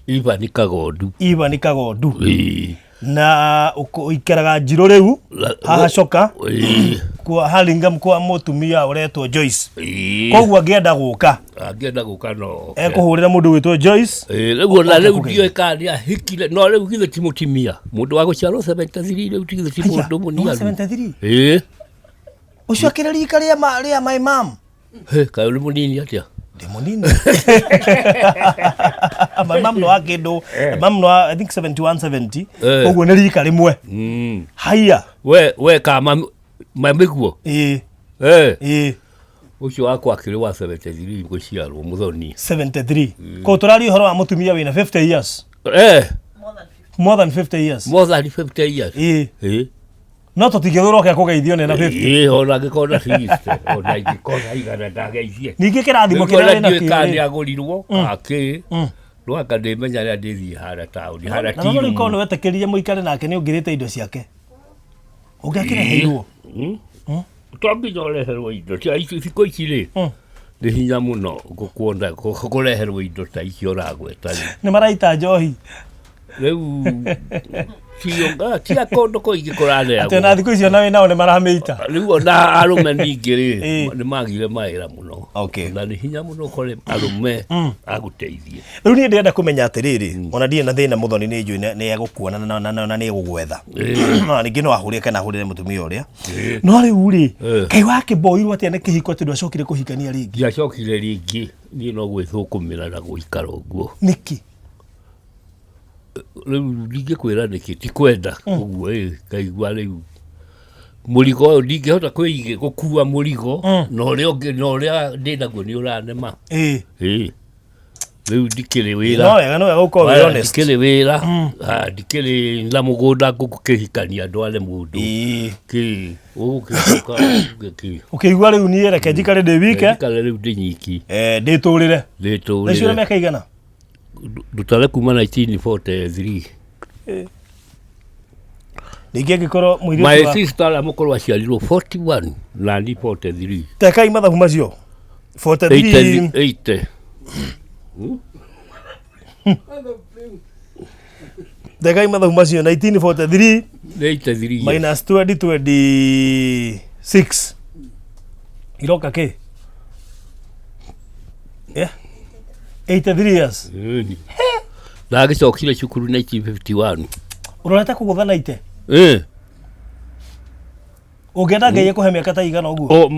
Ivan Kagondu. Ivan Kagondu. Ĩĩ. Na ũikaraga Njirũ rĩu haha Coka Ĩĩ. kwa Hurlingham kwa mũtumia ũretwo Joyce. Ĩĩ. Koguo angĩenda gũka Angĩenda gũka no oke. ekũhũrĩra mũndũ ũgwĩtwo Joyce. Ĩĩ, rĩu ona Oke rĩu kũgeithia. ndiũĩ kana nĩahikire no rĩu githĩ ti mũtimia mũndũ wa gũciarwo 73 rĩu ti githĩ ti Haiya, mũndũ nĩ wa mũniaru 73? Ĩĩ. Ũcio akĩrĩ rika rĩa rĩa my mom. Hĩ, kaĩ ũrĩ mũnini atĩa Ndĩ mũnini. My mom no wa kĩndũ, mom no wa, I think 71 70. Koguo nĩ rika rĩmwe. Haiya. We ka mamĩguo Ĩĩ. Ĩĩ. Ũcio wakwa akĩrĩ wa 73 gũciarwo mũthoni. 73. Koguo tũraria ũhoro wa mũtumia wĩna 50 years. More than 50 years. More than 50 years. Ĩĩ. Ĩĩ. No tũtingĩthũra oke akũgeithio nĩ na 50. Ĩĩ, ona angĩkorwo na 60, ona ingĩkorwo na igana ndageithie. Ningĩ kĩrathimo Rĩu kĩrĩa ona wĩna ndiũĩ kĩo kana rĩ. nĩagũrirwo, kana kĩ. No anga ndĩmenya rĩrĩa ndĩthiĩ harĩa taũni, harĩa Na no rĩu korwo tirumu. nĩ wetĩkĩrire mũikare nake nĩ ũngĩrĩte indo ciake. Ũngĩakĩreheirwo. To nginya ũreherwo indo. Tia ici thikũ ici rĩ, nĩ hinya mũno gũkuona kũreherwo indo ta icio ũragweta rĩ. Nĩ maraita njohi. Rĩu tia kũndũ kũingĩ kũraneagwo. Atĩ ona thikũ icio ona wĩ nao nĩ maramĩita. Rĩu ona arũme ningĩ rĩ, Ĩĩ. nĩ magire mawĩra mũno. Na nĩ hinya mũno ũkore arũme agũteithie. Rĩu niĩ ndĩrenda kũmenya atĩrĩrĩ, ona ndirĩ na thĩna mũthoni nĩ njũĩ nĩ egũkuona na nĩ egũgwetha. Na ningĩ no ahũrĩre kana ahũrĩre mũtumia ũrĩa. No rĩu rĩ, kaĩ wakĩmboirwo atĩa nĩ kĩhiko atĩ ndwacokire kũhikania rĩngĩ? Ndiacokire rĩngĩ, niĩ no gwĩthũkũmĩra na gũikara ũguo. Nĩkĩ? Rĩu ndingĩkwĩra nĩkĩ, ti kwenda ũguo ĩ, ngaigua rĩu mũrigo ũyũ ndingĩhota gũkua mũrigo na ũrĩa ũngĩ, na ũrĩa ndĩnaguo nĩ ũranema. Ĩ. Rĩu ndikĩrĩ wĩra. No wega, no wega gũkorwo wĩ Aya, honest. Ndikĩrĩ wĩra, ndikĩrĩ na mũgũnda ngũkĩhikania ndware mũndũ. Kĩ, ũgũkĩcoka uge kĩ. Ũkĩigua rĩu niĩ reke njikare ndĩ wike. Njikare rĩu ndĩ nyiki. Ndĩtũrĩre. Ndĩtũrĩre. Thaa ici wĩna mĩaka igana? Ndutare kuma 1943. Ningĩ angĩkorwo mũirĩtu My wa sister ũrĩa mũkũrũ aciarirwo 41 na niĩ 43. Tekai mathabu macio. 43. 80. Tekai mathabu macio 1943 83. minus 2026. Iroka kĩ? Yeah. 83 years. Ĩni. Ndagĩcokire cukuru 1951. Ũrorete kũgũtha na ite? Ũngĩenda Ngai akũhe mĩaka ta igana ũguo? O,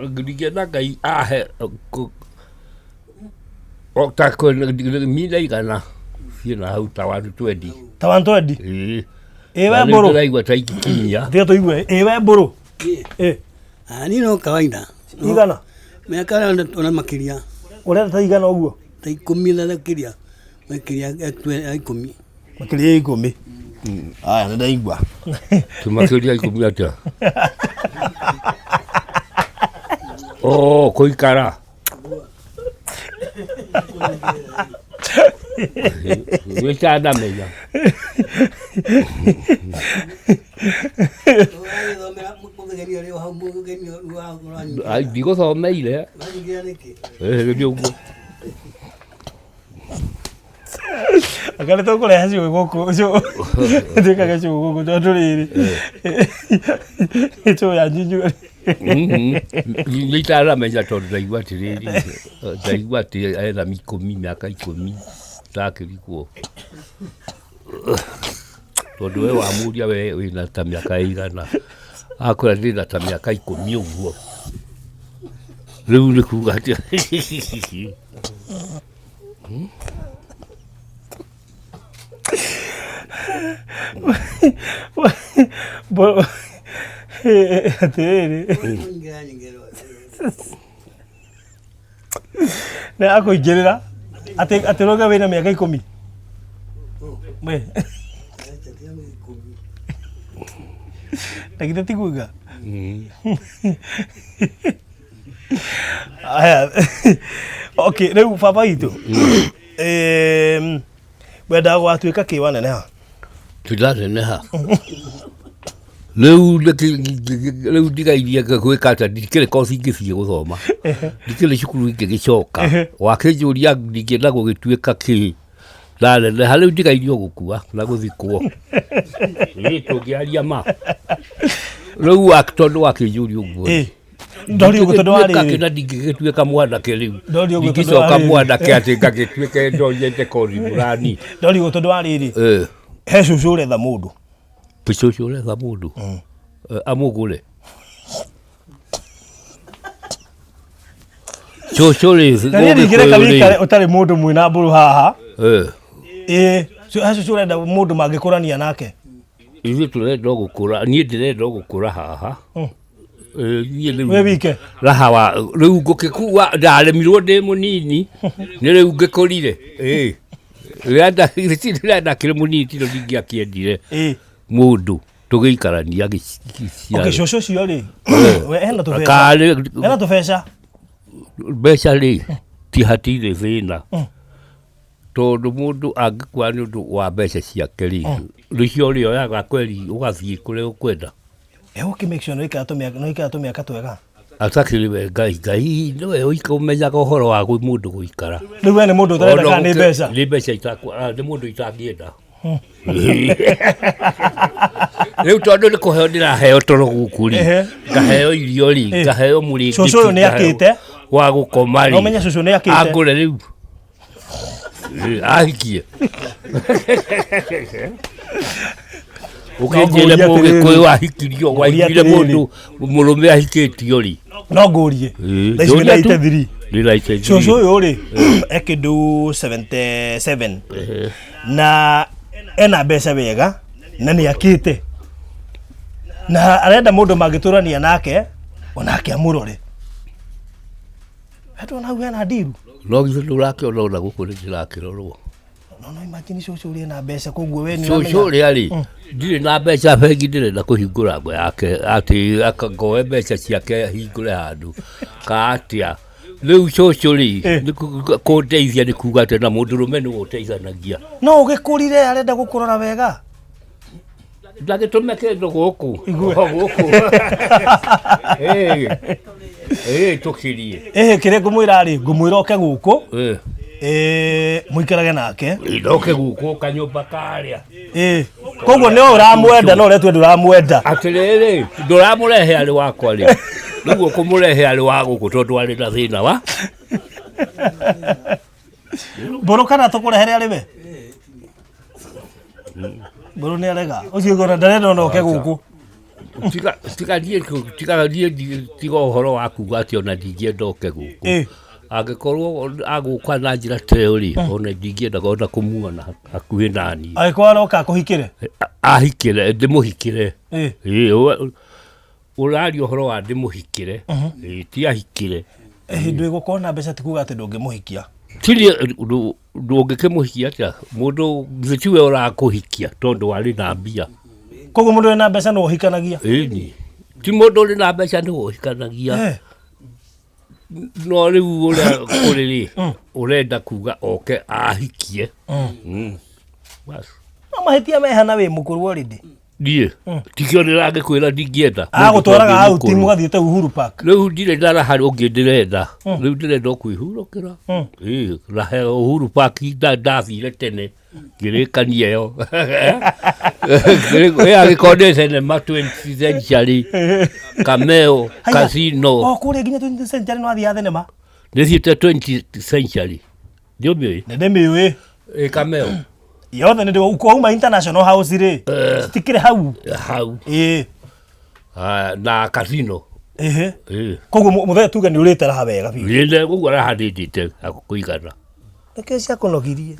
ndingĩenda Ngai ahe, o, ta mina igana ciĩna hau ta 120. Ta 120? Ĩĩ. Ĩ we Na rĩu mbũrũ? ndĩraigua ta ingĩkinyia. Tiga tũigue. Ĩ we mbũrũ? Ĩ. Niĩ no kawaida. Igana? Mĩaka ona makĩria. Ũrenda ta igana ũguo? Ta ikũmi na makĩria. Makĩria ya ikũmi. Makĩria ya ikũmi. Aya, nĩ ndaigua. Makĩria ikũmi atĩa? Oh, kũikara. Wĩtandamenya. Ai, ndigũthomeire. Ĩ, nĩ ũguo. Anga nĩ tũkũrehe cũĩ gũkũ, twĩkage cũĩ gũkũ tondũ rĩrĩ, cũĩ yanyu inyuĩ. Nĩ itaramenya tondũ ndaigua atĩrĩrĩ, ndaigua atĩ ena ikũmi, mĩaka ikũmi ndakĩrigwo. Tondũ we wamũria we wĩna ta mĩaka ĩigana, akwĩra ndĩna ta mĩaka ikũmi ũguo. Rĩu nĩ kuga atĩa? Atĩrĩrĩ, nĩ akũingĩrĩra atĩ atĩ ũrauga wĩna mĩaka ikũmi we na githĩ ti kuga aya okay rĩu baba witũ wendaga gũgatuĩka kĩ waneneha Tũraneneha. Rĩu rĩu ndigairie gwĩka atĩa ndikĩrĩ koci ingĩthiĩ gũthoma ndikĩrĩ cukuru ingĩgĩcoka wakĩnjũria ndingĩenda gũgĩtuĩka kĩ ndaneneha rĩu ndigairie o gũkua na gũthikwo ĩ tũngĩaria ma rĩu tondũ wakĩnjũria ũguo Ĩ. Ndori ũguo tondũ wa Ndingĩgĩtuĩka rĩrĩ. kĩ na ndingĩgĩtuĩka mwanake rĩu Ndori ũguo tondũ wa ndingĩcoka rĩrĩ. mwanake atĩ ngagĩtuĩke ndonyete kothi fulani Ndori ũguo tondũ wa rĩrĩ. Eh. He cũcũ ũretha mũndũ. Cũcũ ũretha mũndũ Eh, amũgũre cũcũ rĩ Na niĩ ndingĩreka Mũgĩkũyũ rĩ, wĩikare ũtarĩ mũndũ mwĩna mbũrũ haha. eh, Ĩĩ, he cũcũ ũrenda mũndũ mangĩkũrania nake. ithuĩ tũrenda o gũkũra niĩ ndĩrenda o gũkũra haha Eh, niĩ rĩu Wĩ wike? raha wa rĩu ngũkĩkua ndaremirwo ndĩ mũnini nĩ rĩu ngĩkũrire Ĩ. Rĩrĩa rĩrĩa ndakĩrĩ mũnini tiro ndingĩakĩendire mũndũ tũgĩikarania Okay, cũcũ ũcio rĩ, we ena tũbeca. Karĩ Ena tũbeca. mbeca rĩ ti hatirĩ thĩna tondũ mũndũ angĩkua nĩ ũndũ wa mbeca ciake rĩ rĩcio ũrĩoyaga kweri ũgathiĩ kũrĩa ũkwenda Egũkĩ make sure nĩwaikara tũmĩaka nĩwaikara tũmĩaka twega. Atakĩrĩ we Ngai, Ngai nĩwe ũmenyaga ũhoro wa mũndũ gũikara. Rĩu we nĩ mũndũ ũtarenda kana nĩ mbeca? Nĩ mbeca itakwa, ah, nĩ mũndũ itangĩenda. Rĩu tondũ nĩ kũheo ndĩraheo toro gũkũ rĩ, Ehe. ngaheo irio rĩ, Eh. ngaheo mũrĩngĩti, Cũcũ ũyũ nĩ ngaheo akĩte. wa gũkoma rĩ. No ũmenye cũcũ nĩ akĩte. Angũre rĩu. Eh, ahikie. Ũkĩnjĩre No ngũrie mũgĩkũyũ atĩrĩrĩ. ahikirio, Ngũrie waiguire atĩrĩrĩ. mũndũ mũrũme ahikĩtio rĩ. No ngũrie. Thaa ici wĩna 83. Ndĩ na 83. Cũcũ ũyũ rĩ, e kĩndũ 77 na ena mbeca wega na nĩ akĩte na arenda mũndũ mangĩtũrania nake onake amũrore. Ndona hau hena ndiru. No githĩ ndũrakĩona ona gũkũ nĩ ndĩrakĩrorwo. No no imagine cũcũ ũrĩa ena mbeca koguo we nĩ Cũcũ ũramenya. ũrĩa rĩ, ndirĩ na mbeca bengi ndĩrenda kũhingũra ngo yake atĩ ngoe mbeca ciake hingũre handũ ka atĩa. Rĩu cũcũ rĩ, nĩ kũndeithia nĩ kuga atĩ na mũndũrũme nĩwe ũteithanagia. No ũgĩkũrire arenda gũkũrora wega. Ndagĩtũme kĩndũ gũkũ. O gũkũ. Ĩ, ĩ, tũkirie. Ĩhĩ kĩrĩa ngũmwĩra rĩ, ngũmwĩra oke gũkũ. Ĩ. Ĩ, mũikarage nake. Ndoke gũkũ kanyũmba karĩa. Ĩ. Koguo nĩ ũramwenda no ũretue ndũramwenda. Atĩrĩrĩ, ndũramũrehe arĩ wakwa rĩ. Rĩu ũkũmũrehe arĩ wa gũkũ tondũ arĩ na thĩna wa. Mbũrũ kana tũkũrehere arĩ we? Mbũrũ nĩ arega. Ũcio ũguo ndarenda ona oke gũkũ. Tiga tiga niĩ tiga niĩ tiga ũhoro wa kuga atĩ ona ndingĩenda oke gũkũ. Ĩ. Angĩkorwo agũka na njĩra ta ĩyo rĩ, ona ndingĩenda ona kũmuona hakuhĩ naniĩ. Angĩkorwo aroka akũhikĩre. Ahikĩre, ndĩmũhikĩre. Ĩ. Ĩ, ũraria ũhoro wa ndĩmũhikĩre. Ĩ, ti ahikĩre. Hĩndĩ ĩgũkorwo na mbeca ti kuga atĩ ndũngĩmũhikia. Tiri ndũngĩkĩmũhikia atĩa mũndũ githĩ tiwe ũrakũhikia tondũ warĩ na mbia. Koguo mũndũ wĩna mbeca nĩwe ũhikanagia. Ĩni. Ti mũndũ ũrĩ na mbeca nĩwe ũhikanagia. No rĩu ũrĩa kũrĩ rĩ, ũrenda kuga oke ahikie. Bas. No mahĩtia mehana wĩ mũkũrũ already. Niĩ tikĩo ndĩragĩkwĩra ndingĩenda. Agũtwaraga Mũndũ out mũkũrũ. mũgathiĩte Uhuru Park. Rĩu ndirĩ na raha ũngĩ ndĩrenda. Rĩu ndĩrenda o kwĩhurũkĩra. Ĩ, raha ya Uhuru Park ndathire tene ngĩrĩkania ĩyo. Ĩ angĩkorwo nĩ thenema 20th century, Cameo, Casino. O kũrĩa nginya 20th century no athiaga thenema. Nĩthiĩte 20th century. Nĩũmĩũĩ? Nĩ ndĩmĩũĩ. Ĩ Cameo. Yothe nĩ ndĩ kwauma International House rĩ. Citikĩrĩ hau. Hau. Ĩ. Na Casino. Ĩhĩ. Ĩ. Koguo mũthee tuge nĩ ũrĩte raha wega biũ. Nĩ ũguo raha ndĩndĩte kũigana. Nĩkĩo ciakũnogirie.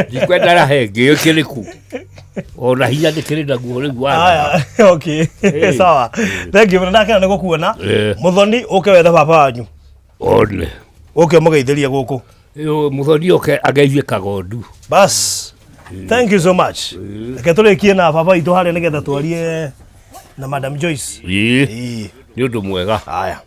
Ndikwenda raha ĩngĩ ĩkĩrĩ ku. Ona hinya ndĩkĩrĩ naguo rĩu wa. Aya, okay. Ĩ. Sawa. Thank you mũno ndakena nĩ gũkuona. Ĩ. Mũthoni ũke wethe baba wanyu. One. Ũke ũmũgeithĩrie gũkũ. Mũthoni oke ageithie kagondu. Bas. Thank you so much. Reke tũrĩkie na baba witũ harĩa nĩgetha twarie na Madam Joyce. Ĩ. Nĩ ũndũ mwega. Haya.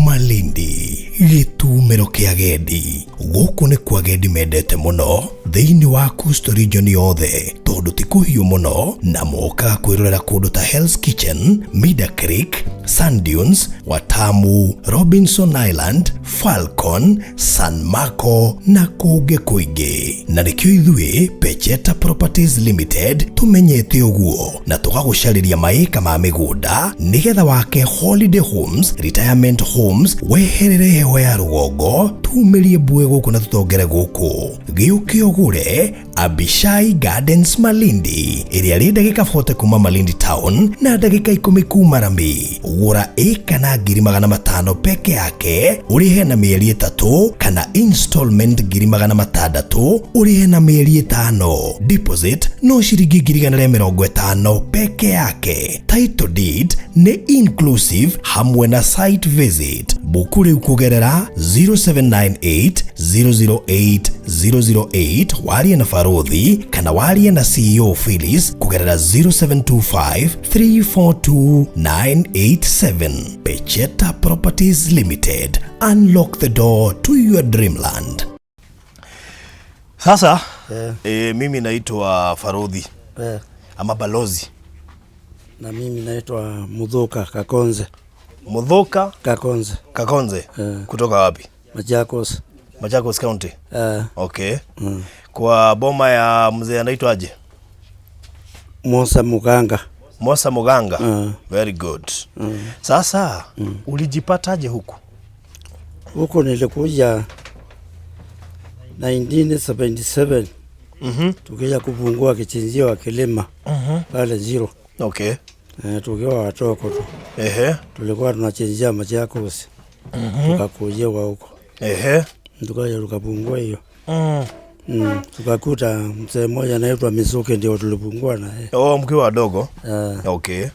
Malindi Gĩtumĩro kĩa agendi. Gũkũ nĩ kwa agendi mendete mũno thĩinĩ wa Coastal Region yothe tondũ ti kũhiũ mũno na mokaga kwĩrorera kũndũ ta Hell's Kitchen, Mida Creek, Sand Dunes, Watamu, Robinson Island, Falcon, San Marco na kũngĩ kũingĩ. Na nĩkĩo ithuĩ Pecheta Properties Limited tũmenyete ũguo na tũgagũcarĩria maĩka ma mĩgũnda nĩgetha wake holiday homes, retirement homes, weherere heho ya rũgongo, tumĩrie mbue gũkũ na tũtongere gũkũ. Gĩũke ũgũre Abishai Gardens Malindi ĩrĩa rĩ ndagĩka 40 kuma Malindi town na ndagĩka 10 kuma Rami. Gũra ĩka na 500,000 peke yake ũrĩhe na mĩeri 3 kana installment 600,000 ũrĩhe na mĩeri 5. Deposit no ciringi 150,000 peke yake. Title deed nĩ inclusive hamwe na site visit. Buku rĩu kũgerera 0798 008 008 warie na Farodhi kana warie na CEO Phyllis kũgerera 0725 342 987. Pecheta Properties Limited. Unlock the door to your dreamland. Sasa mimi naitwa Farodhi ama Balozi. Na mimi naitwa Muthuka Kakonze. Muthuka Kakonze. Kakonze. Kutoka wapi? Machakos. Machakos County. Okay. Kwa boma ya mzee anaitwa aje? Mosa Muganga. Mosa Muganga. Very good. Sasa ulijipataje huku? Huku nilikuja 1977. Tukija kufungua kichinjio wa kilima pale Zero. Okay. Tukiwa watoko tu. Tulikuwa tunachinjia Machakos. Tukakujia huko. Tukaja tukapungua hiyo. Tukakuta mzee mmoja anaitwa Mizuki ndio tulipungua naye. Oh, mkiwa wadogo. Okay.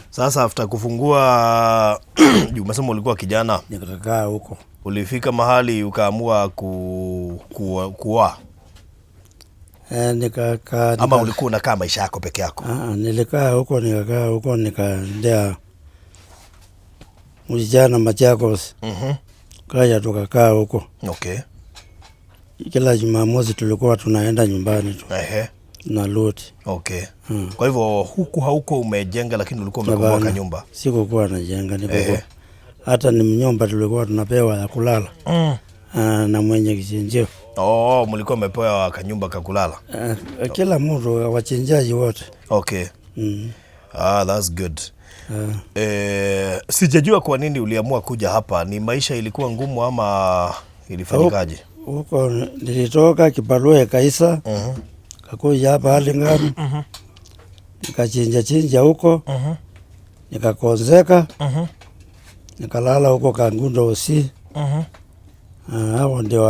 Sasa after kufungua umesema ulikuwa kijana. Nikakaa huko. Ulifika mahali ukaamua kuoa? Nikakaa. Ama ulikuwa unakaa maisha yako peke yako? Nilikaa huko, nikakaa huko, nikaendea msichana Machakos. Kaja tukakaa huko. Okay. Kila Jumamosi tulikuwa tunaenda nyumbani tu. Na loti. Okay. Kwa hivyo huku hauko umejenga lakini ulikuwa umekomboa nyumba? Sikukuwa najenga, nilikuwa. Hata ni nyumba tulikuwa tunapewa ya kulala. Na mwenye kichinjio. Oh, mlikuwa mmepewa kanyumba ka kulala? Kila mtu, wachinjaji wote. Okay. That's good. Sijajua kwa nini uliamua kuja hapa. Ni maisha ilikuwa ngumu ama ilifanyikaje? Huko nilitoka kibarua Kaisa. Kakuja hapa Alingam. Nikachinja chinja huko. Nikakonzeka. Nikalala huko Kangundo usi. Hao ndio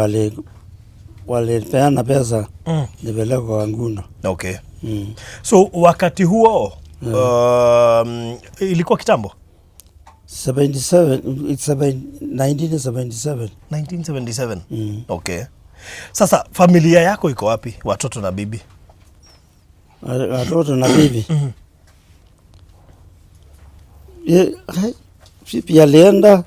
walipeana pesa nipelekwa Kangundo. Okay. So wakati huo ilikuwa kitambo? 77, 1977. 1977. Okay. Sasa familia yako iko wapi? Watoto na bibi? Watoto na bibi. Bibi alienda.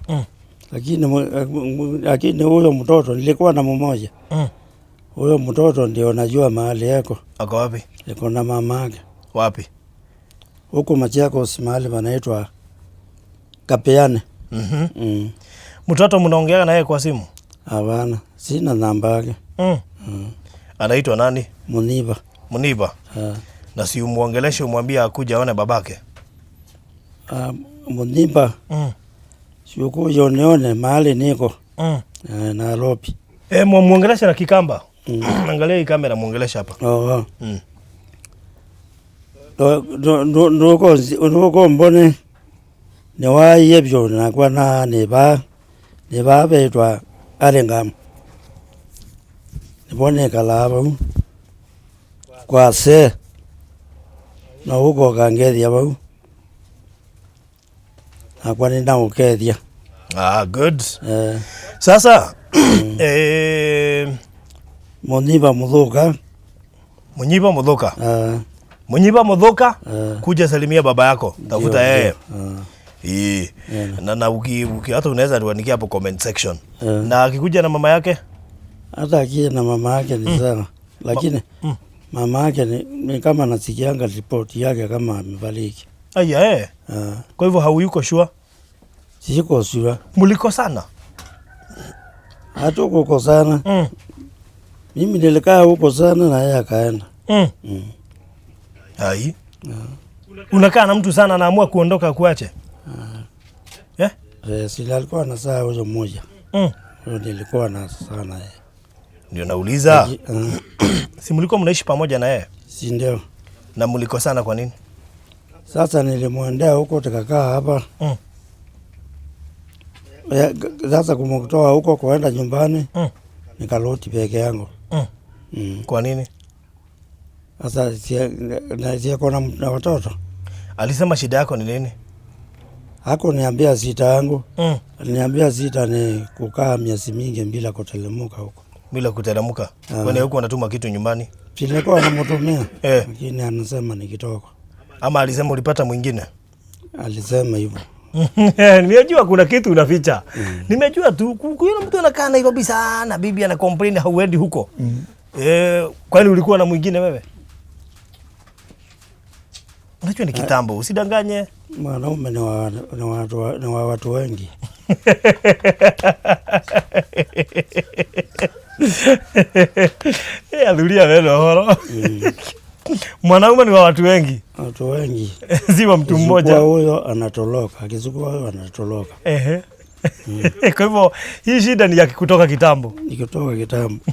Lakini huyo mtoto nilikuwa na mmoja. Huyo mtoto ndio najua mahali yako. Ako wapi? Niko na mama yake. Wapi? Huko Machakos mahali panaitwa Kapeane. Mtoto mnaongea naye kwa simu? Hapana, sina namba yake. Anaitwa nani? Muniba. Muniba. Na si umuongeleshe umwambie akuje aone babake? Muniba. Sikuja unione mahali niko. Nairobi. Muongeleshe na Kikamba. Angalia hii kamera muongeleshe hapa. Ndoko mbone ni waye byo nakwa na ne ba betwa Alingam. Nibone kalaba kwa se na huko kangethia bau. Nakwa ni na ukethia. Good. Sasa Muniba Muthuka. Muniba Muthuka. Muniba Muthuka, kuja salimia baba yako. Tafuta yeye. Ii. Na na uki, uki hata unaweza tuandikia hapo comment section. Eh. Na akikuja na mama yake? Hata akija na mama yake ni sawa, lakini mama yake ni, ni kama nasikianga ripoti yake kama amefariki. Aya eh. Ah, Kwa hivyo hauyuko sure? siko sure, Mlikosana? hatukukosana. Mimi nilikaa huko sana na yeye akaenda. Ai. Unakaa na mtu sana anaamua kuondoka kuache. Eh? Eh, si alikuwa na saa huyo mmoja huyo nilikuwa na sana yeye. Ndio nauliza. Ah, Si mlikuwa mnaishi pamoja na yeye? si ndio? Na mlikosana kwa nini? Sasa nilimwendea huko tukakaa hapa Sasa kumtoa huko kuenda nyumbani nikarudi peke yangu. Kwa nini? Sasa siako na watoto. Alisema shida yako ni nini? Hakuniambia sita yangu, aliniambia sita ni kukaa miezi mingi bila kutelemuka huko. Bila kuteremka. Kwani huko anatuma kitu nyumbani? Nilikuwa namtumia Eh. lakini anasema ni kitoko. Ama alisema ulipata mwingine? Alisema hivyo. Nimejua kuna kitu unaficha. Nimejua tu kuna mtu anakaa Nairobi sana, bibi ana complain hauendi huko. Eh, kwani ulikuwa na mwingine wewe? Unajua ni kitambo, usidanganye. Mwanaume ni wa, ni watu, ni wa watu wengi. Eh, athuria wena ũhoro. Mwanaume ni wa watu wengi, Watu wengi. si wa mtu mmoja. Akichukua huyo anatoroka, akichukua huyo anatoroka. Ehe. Kwa hivyo hii shida ni ya kutoka kitambo. Nikitoka kitambo.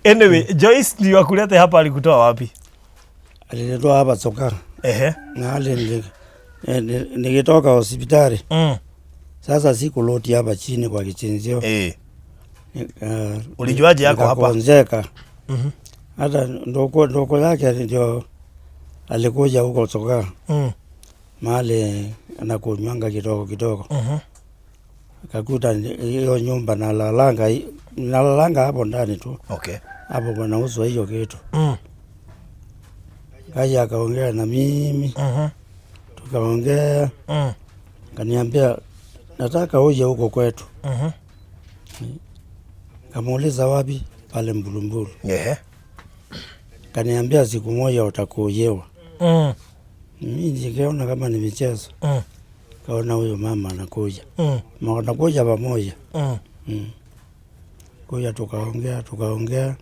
Anyway, Joyce ndio akulete hapa, alikutoa wapi? Alinitoa hapa Soka Ehe. na hali nikitoka hospitali. Sasa sikuloti hapa chini kwa kichinjio. Eh. Ulijuaje yako hapa? Nikakonzeka. Hata ndoko yake ndio alikuja huko Soka mahali anakunywanga kidogo kidogo. Akakuta hiyo nyumba nalalanga hapo ndani tu. Okay. Hapo panauzwa hiyo kitu. Kaja akaongea na mimi. Tukaongea. Kaniambia nataka uje huko kwetu. Kamuuliza wapi? Pale Mbulumbulu. Ehe. Kaniambia siku moja utakujewa. Mimi nikaona kama ni michezo. Kaona huyo mama anakuja. Wanakuja pamoja. Kuja tukaongea.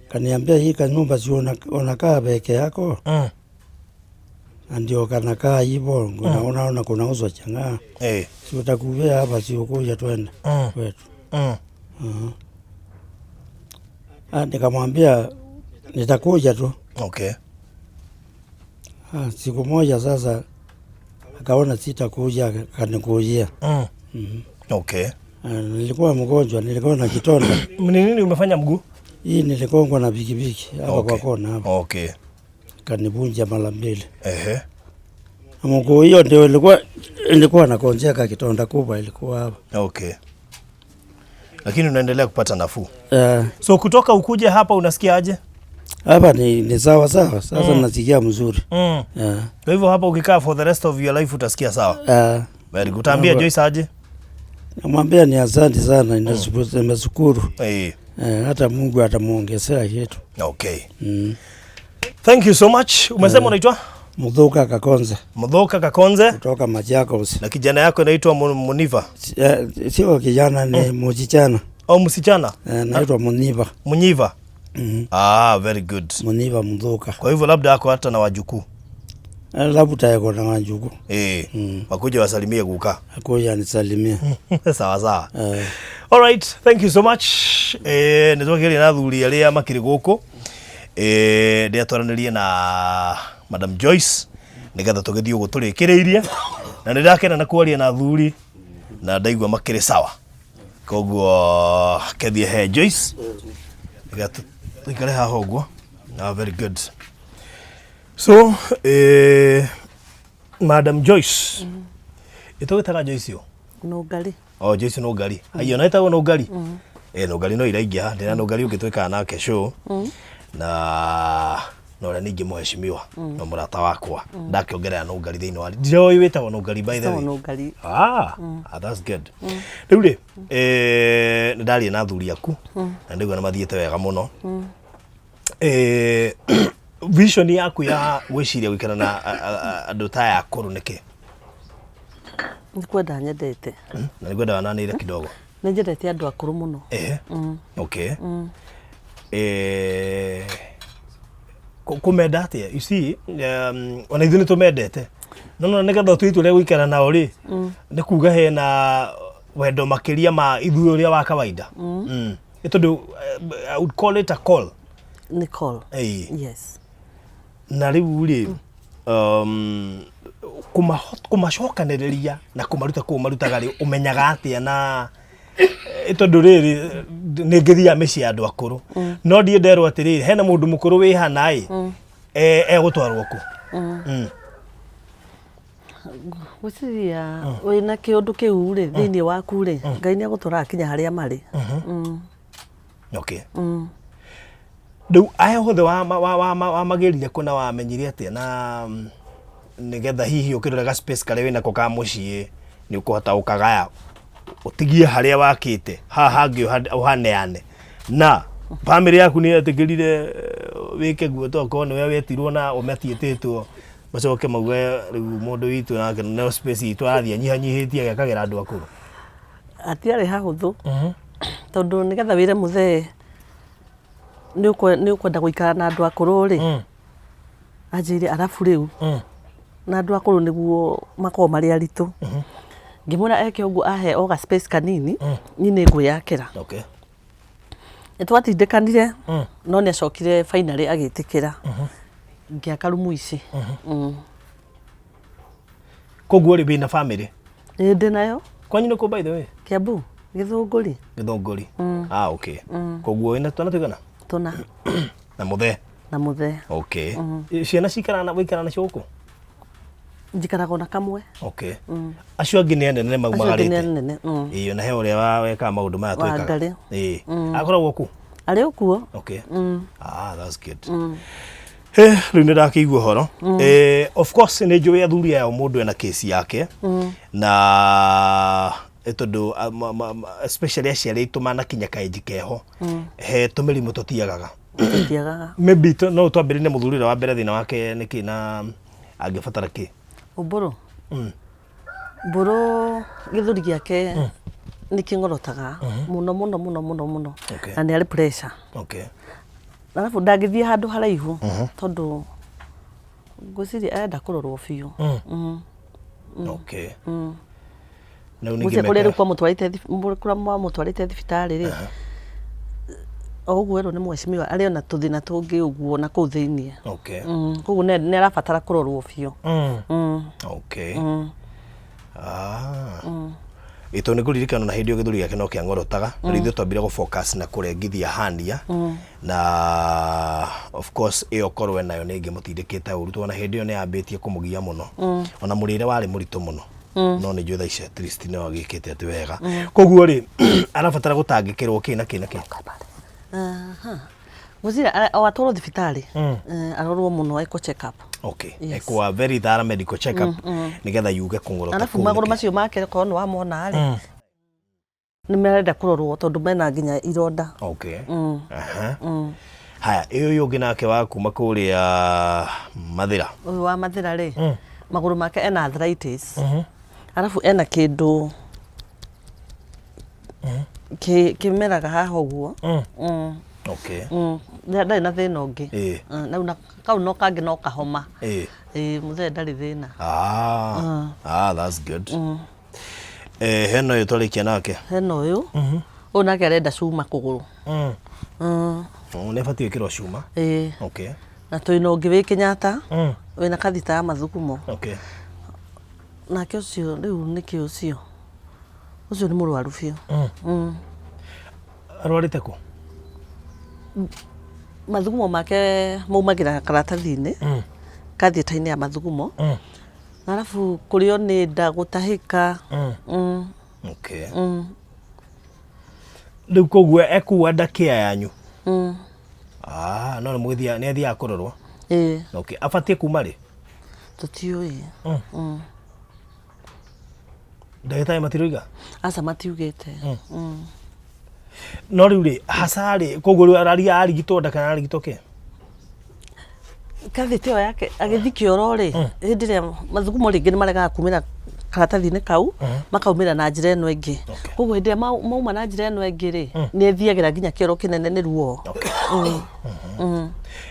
Kaniambia hii kanyumba si unakaa peke yako? Na ndio kanakaa hivyo, unaona kunauzwa chang'aa. Si utakuvia hapa, si ukuja twende kwetu. Nikamwambia nitakuja tu. Okay. Siku moja sasa akaona sitakuja, akanikujia. Okay. Nilikuwa mgonjwa, nilikuwa na kitonda. Ni nini umefanya mguu? Hii nilikongwa na pikipiki hapa Okay. kwa kona hapa. Okay. Kanivunja mara mbili. Ehe. Mguu hiyo ndio ilikuwa nakonjeka, kitonda kubwa ilikuwa hapa. Okay. Lakini unaendelea kupata nafuu. So kutoka ukuje hapa unasikia aje? Hapa ni sawa sawa. Sasa nasikia mzuri. Kwa hivyo hapa ukikaa for the rest of your life utasikia sawa. Very good. Utaambia Joyce aje? Namwambia ni asante sana, nimeshukuru. Hata Mungu atamuongezea kitu. Okay. Thank you so much. Umesema unaitwa? Muthuka Kakonze. Muthuka Kakonze. Kutoka Machakos. Na kijana yako anaitwa Muniva? Sio kijana, ni msichana. Oh, msichana? Naitwa Muniva. Muniva? Very good. Muniva Muthuka. Kwa hivyo labda ako hata na wajukuu. Labda yako na wajukuu. Wakuja wasalimie kukaa. Akuja nisalimie. Sawa sawa. All right, thank you so much. Nitwakiria na athuri aria makiri guku. Ndiatwaranirie na Madam Joyce nigetha tugithie uguo turikiriirie na nindakena na kwaria na athuri na ndaigua makiri sawa. Koguo kethie he Joyce. Nigetha tuikare haha uguo. Very good. So, Madam Joyce. Itugitaga Joyce yo? Nũngari. Oh, Joyce Nũngari. Aiyo, na ĩtagwo Nũngari? Nũngari no iraingĩha. Ndĩna Nũngari ũngĩ twĩkaga nake show. Na Na ũrĩa ningĩ mũheshimiwa na mũrata wakwa ndakĩongerera nũngari thĩinĩ wa ndiroĩ wĩtagwo nũngari by the Wĩtagwo way. Nũngari. Ah, ah, that's good. Rĩu rĩ nĩ ndaria na athuri aku na ndĩgua nĩ mathiĩte wega mũno. Vision yaku ya gwĩciria gũikara na andũ ta aya akũrũ nĩkĩ? Nĩ kwenda nyendete. Na nĩngwenda wananĩire kidogo. Nĩ nyendete andũ akũrũ mũno. Okay. Kũmenda atĩa? You see, ona ithuĩ nĩ tũmendete no no nĩgetha ũtue itua rĩa gũikara nao rĩ, nĩ kuga hena wendo makĩria ma ithuĩ ũrĩa wa kawaida. Nĩ tondũ I would call it a call. Nĩ call. Ĩĩ. Yes. Na rĩu rĩ, kũmacokanĩrĩria na kũmaruta kũu marutaga rĩ, ũmenyaga atĩa? Na tondũ rĩrĩ nĩ ngĩthiaga mĩciĩ ya andũ akũrũ, no ndiĩ nderwo atĩrĩrĩ, hena mũndũ mũkũrũ wĩ hana ĩ, egũtwarwo kũ? Gwĩciria wĩna kĩũndũ kĩu rĩ thĩinĩ waku rĩ, Ngai nĩ agũtwaraga kinya harĩa marĩ. Okay. Rĩu aya othe wamagĩrire kũ na wamenyire atĩa na nĩgetha hihi ũkĩrore ga space karĩa wĩnako ka mũciĩ nĩ ũkũhota gũkagaya, ũtigie harĩa wakĩte haha hangĩ ũhaneane, na bamĩrĩ yaku nĩ yetĩkĩrire wĩke guo, tokorwo nĩwe wetirwo na o matiĩtĩtwo, macoke mauge rĩu mũndũ witũ nake no space itũ arathiĩ anyihanyihĩtie agĩakagĩra andũ akũrũ? Hatiarĩ hahũthũ, tondũ nĩgetha wĩre mũthee nĩ ũkwenda gũikara na andũ akũrũ rĩ, anjĩire arabu rĩu na andũ akũrũ nĩguo makoragwo marĩ aritũ. Ngĩmwĩra eke ũguo, ahe o ga space kanini, niĩ nĩ ngwĩyakĩra. Nĩ twatindĩkanire, no nĩ acokire finally agĩtĩkĩra, ngĩaka rumu ici. Koguo rĩ, wĩna family? Ĩĩ, ndĩ nayo. Kwanyu nĩ kũ, by the way? Kiambu, Gĩthũngũri. Gĩthũngũri. Ah, okay. Koguo wĩna twana tũigana? Tũna. Na mũthee? Na mũthee. Okay. Ciana cikaraga na wĩikaraga nacio gũkũ? Njikaraga ona kamwe. Okay. Acio angĩ nĩ anene? Acio angĩ nĩ maumagarĩte? Anene. Ĩĩ, ona he ũrĩa wekaga maũndũ maya twĩkaga. Wangarĩ. Ĩĩ, akoragwo kũ? Arĩ o kuo. Okay. Ah, that's good. Rĩu nĩ ndakĩigua ũhoro. Of course nĩ njũĩ athuri aya o mũndũ ena kesi yake, na tondũ especially aciari aitũ manakinya kaĩnji keho, he tũmĩrimũ tũtiagaga. Tũtiagaga. Maybe no twambĩrĩrie na mũthuri ũrĩa wa mbere, thĩna wake nĩ kĩ na angĩbatara kĩ? Ũmbũrũ. Mbũrũ gĩthũri gĩake nĩ kĩng'orotaga mũno mũno mũno mũno mũno. Na nĩ arĩ pressure. Arabu ndangĩthiĩ handũ haraihu, tondũ ngwĩciria arenda kũrorwo biũ. Okay. Na rĩu ningĩ Ngwĩciria kũrĩa rĩu kũrĩa mwamũtwarĩte thibitarĩ rĩ, o ũguo erwo nĩ mheshimiwa, arĩ ona tũthĩna tũngĩ ũguo na kũu thĩiniĩ. Koguo nĩ arabatara kũrorwo biũ. Okay. Ah. Ĩ tondũ nĩ ngũririkana na hĩndĩ ĩyo gĩthũri gĩake no kĩang'orotaga, na rĩu ithuĩ twambire gũ focus na kũrengithia hernia, na of course ĩyo korwo enayo nĩ ĩngĩmũtindĩkĩte ũru, tondũ ona hĩndĩ ĩyo nĩ yambĩtie kũmũgia mũno, ona mũrĩre warĩ mũritũ mũno, no nĩ njũĩ thaa ici at least no agĩkĩte atĩ wega. Koguo rĩ, arabatara gũtangĩkĩrwo kĩ na kĩ na kĩ? Aha. Ngwĩciria o atwarwo thibitarĩ, arorwo mũno, ekwo check up. Okay. Ekwo a very thorough medical check up nĩgetha yuge kũng'orota Arabu kũu magũrũ nĩkĩ. Macio make korwo nĩ wamona rĩ, nĩ marenda kũrorwo tondũ mena nginya ironda. Okay. Aha. Haya, ĩyo ũyũ ũngĩ nake wa kuma kũrĩa Mathĩra? Ũyũ wa Mathĩra rĩ, magũrũ make ena arthritis, arabu ena kĩndũ kĩmeraga haha ũguo. Ndarĩ na thĩna ũngĩ. Rĩu na kau no kangĩ no kahoma. Ĩĩ, mũthee ndarĩ thĩna. Ah, ah, that's good. Hena ũyũ twarĩkia nake? Hena ũyũ, ũyũ nake arenda cuma kũgũrũ. Oh, nĩ abatiĩ gwĩkĩrwo cuma? Ĩĩ. Na twĩna ũngĩ wĩ Kenyatta, wĩna kathita ya mathugumo. Nake ũcio rĩu nĩkĩ ũcio? Ũcio nĩ mũrwaru biũ. Arwarĩte kũ? Mathugumo make maumagĩra karatathi-inĩ, kathita-inĩ ya mathugumo. Na arabu kũrĩo nĩ nda, gũtahĩka. Okay. Rĩu koguo ekua nda kĩa yanyu? Ah, no nĩ mũgĩthiaga, nĩ athiaga kũrorwo? Ĩĩ. Okay, abatiĩ kuma rĩ? Tũtiũĩ. Ndagĩtarĩ matiroiga? Aca matiugĩte. No rĩu rĩ, hasa rĩ, koguo rĩu araria arigitwo nda kana arigitwo kĩ? Kathĩtĩ ĩyo yake agĩthiĩ kĩoro rĩ, hĩndĩ ĩrĩa mathugumo rĩngĩ nĩ maregaga kumĩra karatathi-inĩ kau, makaumĩra na njĩra ĩno ĩngĩ. Koguo hĩndĩ ĩrĩa mauma na njĩra ĩno ĩngĩ rĩ, nĩ ĩthiagĩra nginya kĩoro kĩnene nĩ ruo.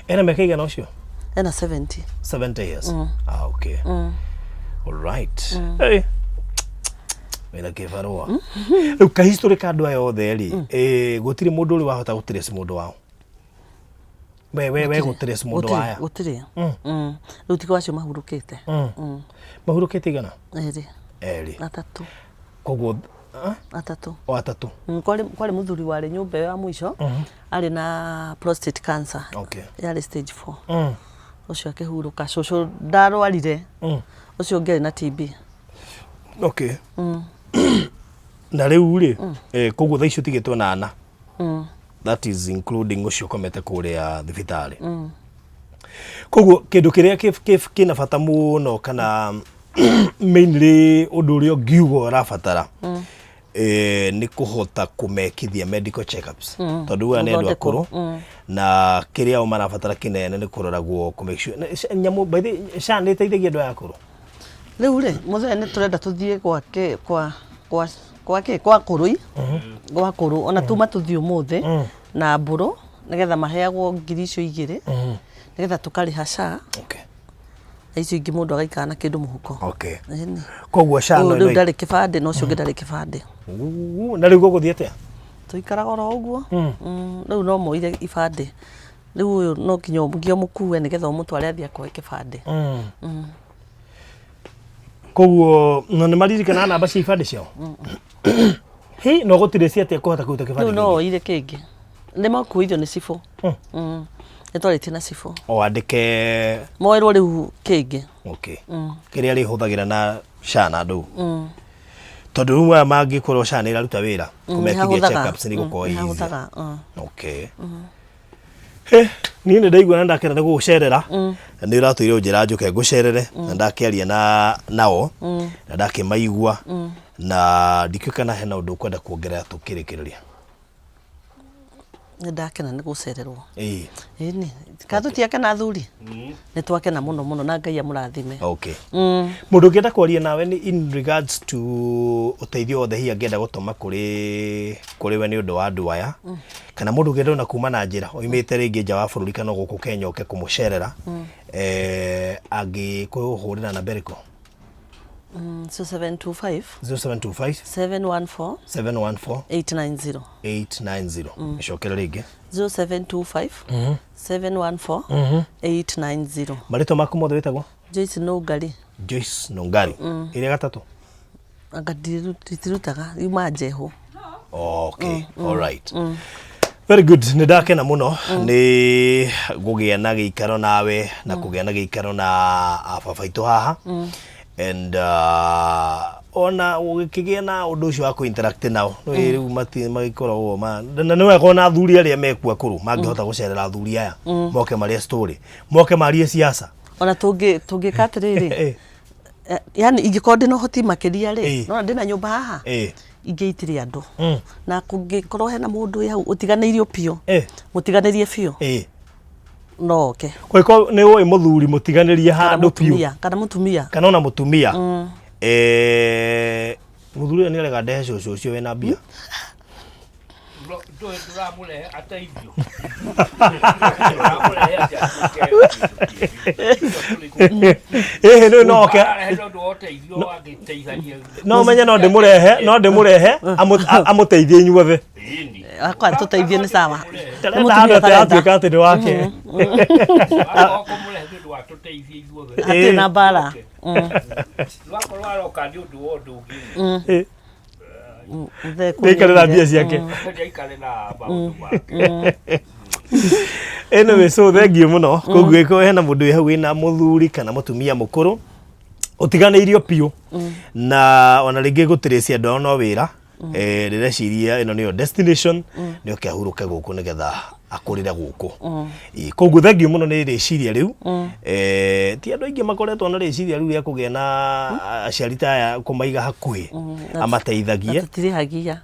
Ena mĩaka igana ũcio? Ena 70. 70 years. Ah, okay. All right. Hey. Wĩna kĩbarũa. Rĩu ka history ka andũ aya othe rĩ, eh, gũtirĩ mũndũ ũrĩ wahota gũtrace mũndũ wao. We we we gũtrace mũndũ Gũtirĩ, waya. gũtirĩ. Rĩu tiga acio mahurũkĩte. Mahurũkĩte igana? Erĩ. Erĩ. Atatũ. Koguo Atatũ. O atatũ. Kwarĩ kwarĩ mũthuri warĩ nyũmba ĩyo ya mũico arĩ na prostate cancer. Okay. Yarĩ stage 4. Ũcio akĩhurũka. Cũcũ ndarwarire. Ũcio ũngĩ arĩ na TB. Okay. Na rĩu rĩ, eh, koguo thaa ici ũtigĩtwo na ana. That is including ũcio ũkomete kũrĩa thibitarĩ. Koguo kĩndũ kĩrĩa kĩna bata mũno kana mainly ũndũ ũrĩa ũngiuga ũrabatara eh, nĩ kũhota kũmekithia medical checkups tondũ aya nĩ andũ Gũthondekwo. akũrũ na kĩrĩa o marabatara kĩnene nĩ kũroragwo kũ make sure nyamũ by the way, SHA nĩ ĩteithagia andũ aya akũrũ. Rĩu rĩ, mũthee nĩ tũrenda tũthiĩ gwake kwa kwa kwa kĩ kwa kũrũi gwa kũrũ ona tuma tũthiĩ ũmũthĩ na mbũrũ nĩgetha maheagwo 2,000 nĩgetha tũkarĩha SHA Okay. na icio ingĩ mũndũ agaikara na kĩndũ mũhuko. Okay. Ĩni. Koguo SHA Ũyũ no rĩu ndarĩ kĩbandĩ na ũcio ũngĩ ndarĩ kĩbandĩ. Uu, na rĩu gũgũthiĩ atĩa? Tũikaraga oro ũguo. Rĩu no moire ibandĩ. Rĩu ũyũ no nginya ũmũgie ũmũkue nĩgetha ũmũtware athiĩ akoe kĩbandĩ. Koguo no nĩ maririkanaga namba cia ibandĩ ciao? Hi, no gũtirĩ cia atĩa kũhota kũruta kĩbandĩ Rĩu no kĩngĩ? oire kĩngĩ. Nĩ makuithio nĩ cibũ. Nĩ twarĩtie na cibũ. O andĩke Moerwo rĩu kĩngĩ. Okay. Kĩrĩa arĩhũthagĩra na SHA na ndũ. Tondũ rĩu aya mangĩkorwo SHA nĩ ĩraruta wĩra kũmekithia Nĩhahũthaga. checkups nĩ gũkorwo easy. Nĩhahũthaga. Okay. He, niĩ nĩ ndaigua na ndakena nĩ gũgũcerera na nĩ ũratũire ũnjĩra njũke ngũcerere na ndakĩaria na nao na ndakĩmaigua na ndikĩũĩ kana hena ũndũ ũkwenda kuongerera tũkĩrĩkĩrĩria. Nĩ ndakena nĩ gũcererwo. Ĩĩ. Ĩni. Kana tũtiakena athuri? Nĩ twakena mũno mũno na Ngai amũrathime. Okay. Mũndũ ũngĩenda kwaria nawe nĩ in regards to ũteithio wothe hihi angĩenda gũtũma kũrĩ kũrĩ we nĩ ũndũ wa andũ aya kana mũndũ ũngĩenda ona kuma na njĩra oimĩte rĩngĩ nja wa bũrũri kana gũkũ Kenya oke kũmũcerera eh, angĩkũhũrĩra namba ĩrĩkũ? 0725 0725 714 714 890. 890. Icokere rĩngĩ. 0725 714 890. Marĩtwa maku mothe wĩtagwo? Joyce Nũngari. Joyce Nũngari. Ĩrĩa gatatũ? Anga nditirutaga yuma Njehũ. Okay, all right. Very good. Nĩ ndakena mũno nĩ gũgĩa na gĩikaro nawe na kũgĩa na gĩikaro na baba aitũ haha and ona ũgĩkĩgĩa na ũndũ ũcio wa kũ interact nao nĩ rĩu magĩkoragwo na nĩ wega ona athuri arĩa mekuo akũrũ mangĩhota gũcerera athuri aya moke marie story moke marie siasa. Ona tũngĩka atĩrĩrĩ, yani ingĩkorwo ndĩna ũhoti makĩria rĩ, nona ndĩna nyũmba haha ingĩitire andũ na kũngĩkorwo hena mũndũ wĩ hau ũtiganĩirio biũ, mũtiganĩrie biũ, no oke. Kũngĩkorwo nĩ ũĩ mũthuri mũtiganĩrie handũ biũ kana mũtumia kana ona mũtumia, mũthuri ũyũ nĩ arega ndehe cũcũ ũcio wĩna mbia. Ndũĩ ndũramũrehe ateithio. Ũramũrehe atĩa atuĩke Ĩhĩ rĩu no oke. Ararehe nĩ ũndũ wa ũteithio angĩteithania. No menye no ndĩmũrehe, no ndĩmũrehe amũteithie inyuothe. Ĩni. Akwa tũteithie nĩ sawa. Ndarenda handũ atĩ aratuĩka atĩ nĩ wake. Wakorwo kũmũrehe nĩ ũndũ wa tũteithie ithuothe. Hatirĩ na mbara. Wakorwo aroka nĩ ũndũ wa ũndũ ũngĩ. Nĩaikarĩra mbia ciake. Nĩaikare na maũndũ make. Anyway, so thank you mũno. Koguo ĩkorwo hena mũndũ wĩ hau wĩna mũthuri kana mũtumia mũkũrũ ũtiganĩirio biũ na ona rĩngĩ gũtirĩcia andũ ao no wĩra, ndĩreciria ĩno nĩyo destination, nĩ oke ahurũke gũkũ nĩgetha Akũrĩre gũkũ. Ĩĩ, koguo thengiũ mũno nĩ rĩciria rĩu. Eh, ti andũ aingĩ makoretwo na rĩciria rĩu rĩa kũgĩa na aciari ta aya kũmaiga hakuhĩ amateithagie. Na tũtirĩhagia.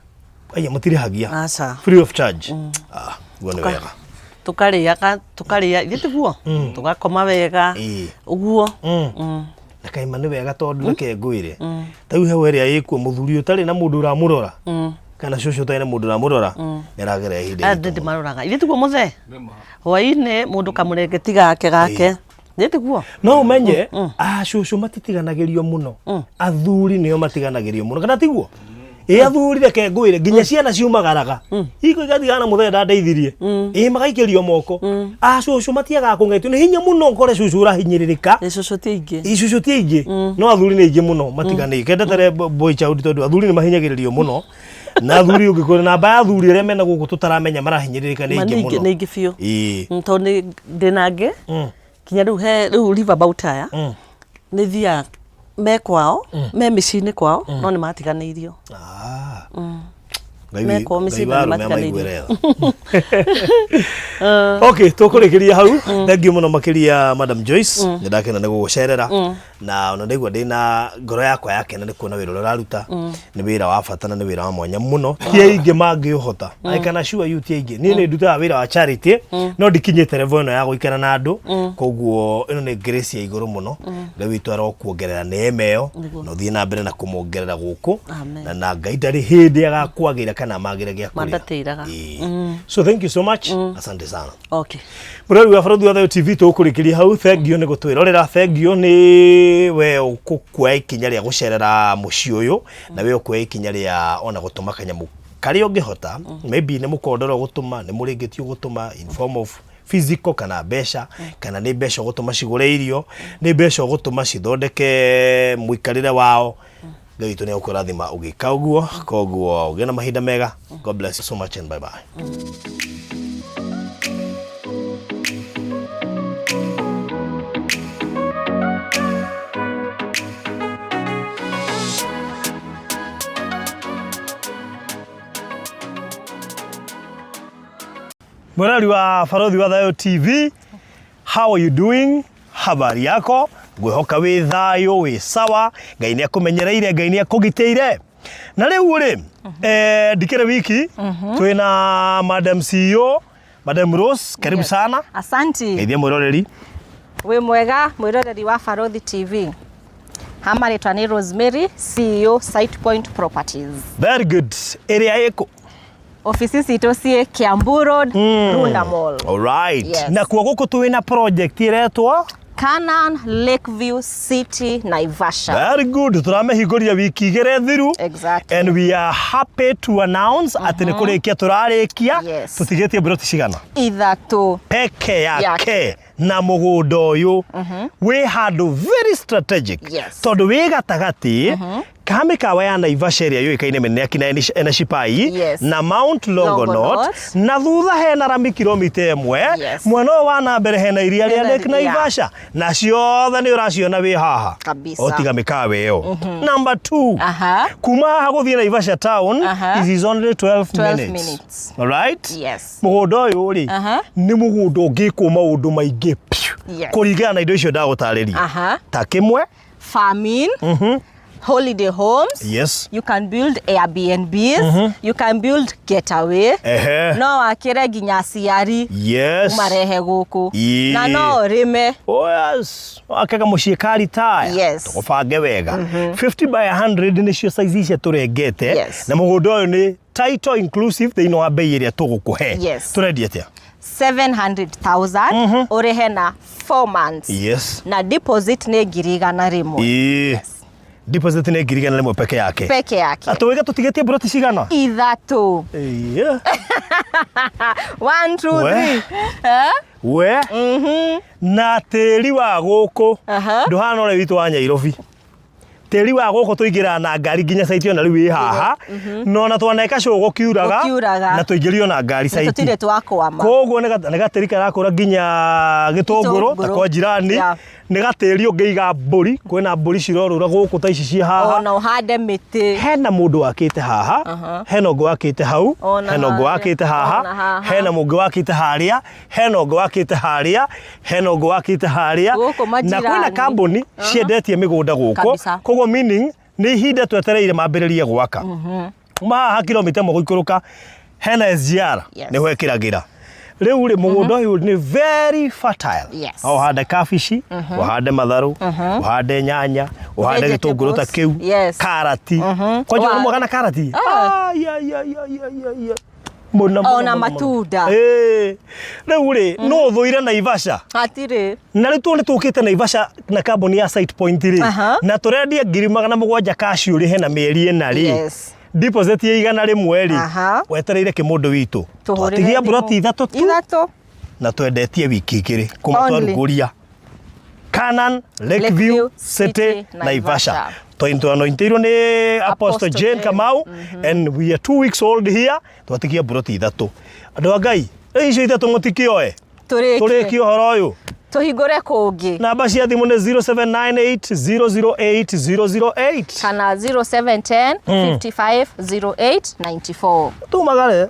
Aya mũtirĩhagia? Aca. Free of charge? Ah, guo nĩ wega. Tũkarĩaga, tũkarĩa, ithe tiguo? Tũgakoma wega. Ũguo. Na kaima nĩ wega tondũ reke ngwĩre, ta rĩu heho ĩrĩa ĩkuo, mũthuri ũtarĩ na mũndũ ũramũrora kana cũcũ ũtarĩ na mũndũ ũramũrora nĩ aragerera ihinda Aya iritũ mũno. Ndĩmaroraga, ithe tiguo mũthee? Hwainĩ mũndũ kamũrengeti gake gake, ithe tiguo? No ũmenye acũcũ matitiganagĩrio mũno, athuri nĩo matiganagĩrio mũno, kana tiguo? Ĩ athuri, reke ngwĩre, nginya ciana ciumagaraga iko igatigana na mũthee ndandeithirie, ĩ magaikĩrio moko. Acũcũ matiagaga kũng'etio nĩ hinya mũno ũkore cũcũ ũrahinyĩrĩrĩka. Ĩ cũcũ ti aingĩ. Ĩ cũcũ ti aingĩ, no athuri nĩ aingĩ mũno matiganĩire. Kendetere boy child, tondũ athuri nĩ mahinyagĩrĩrio mũno, na athuri ũngĩkora namba ya athuri arĩa mena gũkũ tũtaramenya marahinyĩrĩrĩka nĩ Ma aingĩ nĩ aingĩ mũno. Nĩ aingĩ biũ. Ĩĩ. Tondũ nĩ ndĩna angĩ kinya rĩu he rĩu riverbout aya nĩ thiaga me kwao, me mĩciĩ-inĩ kwao, no nĩ matiganĩirio. Ah. Ngai Me kwao Ngai mĩciĩ-inĩ wa nĩ arũme matiganĩirio. amaiguĩre tha. Okay, tũkũrĩkĩria hau. Thank you mũno makĩria, Madam Joyce, nĩ ndakena nĩ gũgũcerera, na ona ndaigua ndĩna ngoro yakwa yakena nĩ kuona wĩra ũrĩa ũraruta nĩ wĩra wa bata na nĩ wĩra wa mwanya mũno. Ti aingĩ mangĩũhota. I can assure you ti aingĩ. Niĩ nĩ ndutaga wĩra wa charity no ndikinyĩte level ĩno ya gũikara na andũ, koguo ĩno nĩ grace ya igũrũ mũno. Ngai witũ arokuongerera neema ĩyo na ũthiĩ na mbere na kũmongerera gũkũ. Amen. Na Ngai ndarĩ hĩndĩ agakwagĩra kana amagĩre gĩa kũrĩa. Mandatĩraga. Ĩĩ. So thank you so much, asante sana. Okay. Mũrori wa Barũthi wa Thayũ TV, tũgũkũrĩkĩria hau. Thengiũ nĩ gũtwĩrorera, thengiũ nĩ we ũkũkuoya ikinya rĩa gũcerera mũciĩ ũyũ, na we ũkuoya ikinya rĩa ona gũtũma kanyamũ karĩa ũngĩhota, maybe nĩ mũkondoro ũgũtũma, nĩ mũrĩngĩti ũgũtũma in form of physical, kana mbeca, kana nĩ mbeca ũgũtũma cigũre irio, nĩ mbeca ũgũtũma cithondeke mũikarĩre wao. Ngai witũ nĩ egũkũrathima ũgĩka ũguo. Koguo ũgĩe na mahinda mega. God bless you so much and bye bye. Mwerori wa Barothi wa Thayo TV, how are you doing? Habari yako? Ngwĩhoka wĩ thayũ, wĩ sawa, Ngai nĩ akũmenyereire, Ngai nĩ akũgitĩire. Na rĩu rĩ, ndikĩrĩ wiki, twĩna Madam CEO, Madam Rose, karibu sana. Asanti. Geithia mwĩroreri. Wĩ mwega mwĩroreri wa Barothi TV. Hama rĩtwa nĩ Rosemary, CEO Site Point Properties. Very good. Ĩrĩa ĩkũ? Ofici citũ ciĩ Kiambu Road, Runda Mall. All right. Yes. Na kuo gũkũ twĩna project ĩretwo Canaan Lakeview City, Naivasha. Very good. Tũramĩhingũria wiki igĩrĩ thiru. Exactly. And we are happy to announce atĩ nĩ kũrĩkia tũrarĩkia. Yes. Tũtigĩtie mburoti cigana? Ithatũ. Peke yake. Yake. Na mũgũnda ũyũ wĩ handũ very strategic. Yes. Tondũ wĩ gatagatĩ ka mĩkawa ya Naivasha ĩrĩa yũĩkaine mĩnene ya kina Enashipai Yes. na Mount Longonot, Longonot. Na thutha hena rami kilomita 1. Yes. Mwena ũyũ wa na mbere hena iria rĩa Hena Lake iria. Naivasha, na ciothe nĩ ũraciona wĩ haha. Kabisa. O tiga mĩkawa ĩyo. Number 2, Aha. kuma haha gũthiĩ Naivasha town Aha. it is only 12 12 minutes. minutes. All right? Yes. Mũgũnda ũyũ rĩ, Aha. nĩ mũgũnda ũngĩkwo maũndũ maingĩ piũ Yes. kũringana na indo icio ndagũtarĩria, Aha. ta kĩmwe Farming. Holiday homes. Yes. You can build Airbnbs. You can build getaway. No wakĩre nginya aciari ũmarehe gũkũ. Ĩĩ. Na no ũrĩme. Oh yes. Wakega mũciĩ ka retire. Yes. Tũgũbange wega. 50 by 100 nĩcio size icia tũrengete. Yes. Na mũgũnda ũyũ nĩ title inclusive thĩinĩ wa bei ĩrĩa tũgũkũhe. Yes. Tũrendia atĩa? 700,000 ũrĩhe na 4 months. Yes. Na deposit nĩ 100,000. Ĩĩ. Deposit nĩ 100,000 peke yake. Peke yake. Atũwĩga tũtigĩtie mburoti cigana? Ithatũ. Ĩĩ. 1 2 We. 3. Eh? We. Na tĩri wa gũkũ Aha. ndũhana ũrĩa witũ wa Nyairobi. Tĩri wa gũkũ tũingĩraga na ngari nginya site, ona rĩu wĩ haha na ona twaneka cũ gũkiuraga Gũkiuraga. na tũingĩrio na ngari Na site. tũtirĩ twakwama. Koguo nĩ gatĩri karakũra nginya gĩtũngũrũ ta Gĩtũngũrũ. kwa jirani. Yeah. Nĩ gatĩri ũngĩiga mbũri, kwĩna mbũri cirorũra gũkũ ta ici ciĩ haha. Ona ũhande mĩtĩ. Hena mũndũ wakĩte haha, hena ũngĩ wakĩte hau, Ona hena ũngĩ harĩa, wakĩte haha, ona haha. hena mũngĩ wakĩte harĩa, hena ũngĩ wakĩte harĩa, hena ũngĩ wakĩte harĩa. Gũkũ Na kwĩna majirani. kambuni ciendetie mĩgũnda gũkũ. Kabisa. Koguo meaning nĩ ihinda twetereire mambĩrĩrie gwaka. Kuma haha kilomita ĩmwe gũikũrũka hena SGR. Yes. Nĩho ĩkĩragĩra. Rĩu rĩ, mũgũnda ũyũ nĩ very fertile. No ũhande kabici, ũhande matharũ, ũhande nyanya, ũhande gĩtũngũrũ ta Vegetables. kĩu, karati. Kwanja nĩ mwega na karati. Ai, ai, ai, ai, ai, ai, ai. Mũno, mũno, Ona mũno, mũno. matunda. Ĩĩ. Rĩu rĩ, nũ ũthũire Naivasha? Hatirĩ. Na rĩu tũ nĩ tũkĩte Naivasha na kambuni ya Site Point rĩ, na tũrendia 700,000 cash ũrĩhe na mĩeri ĩna rĩ. Deposit ya 100 rĩ, wetereire kĩmũndũ witũ. Tũhũrĩre Twatigia thimũ. mburoti ithatũ tu Ithatũ. na twendetie wiki igĩrĩ kuma Only. twarugũria Canaan Lakeview Lakeview City City, Naivasha. Naivasha. Twanointirwo nĩ Apostle Apostle Jane Jane. Kamau and we are 2 weeks old here. Twatigia mburoti ithatũ. Andũ a Ngai, rĩu icio ithatũ mũtikĩoe. Tũrĩkie. Tũrĩkie ũhoro ũyũ. Tũhingũre kũngĩ. Namba cia thimũ nĩ 0798 008 008 kana 0710 55 08 94. Tumagare.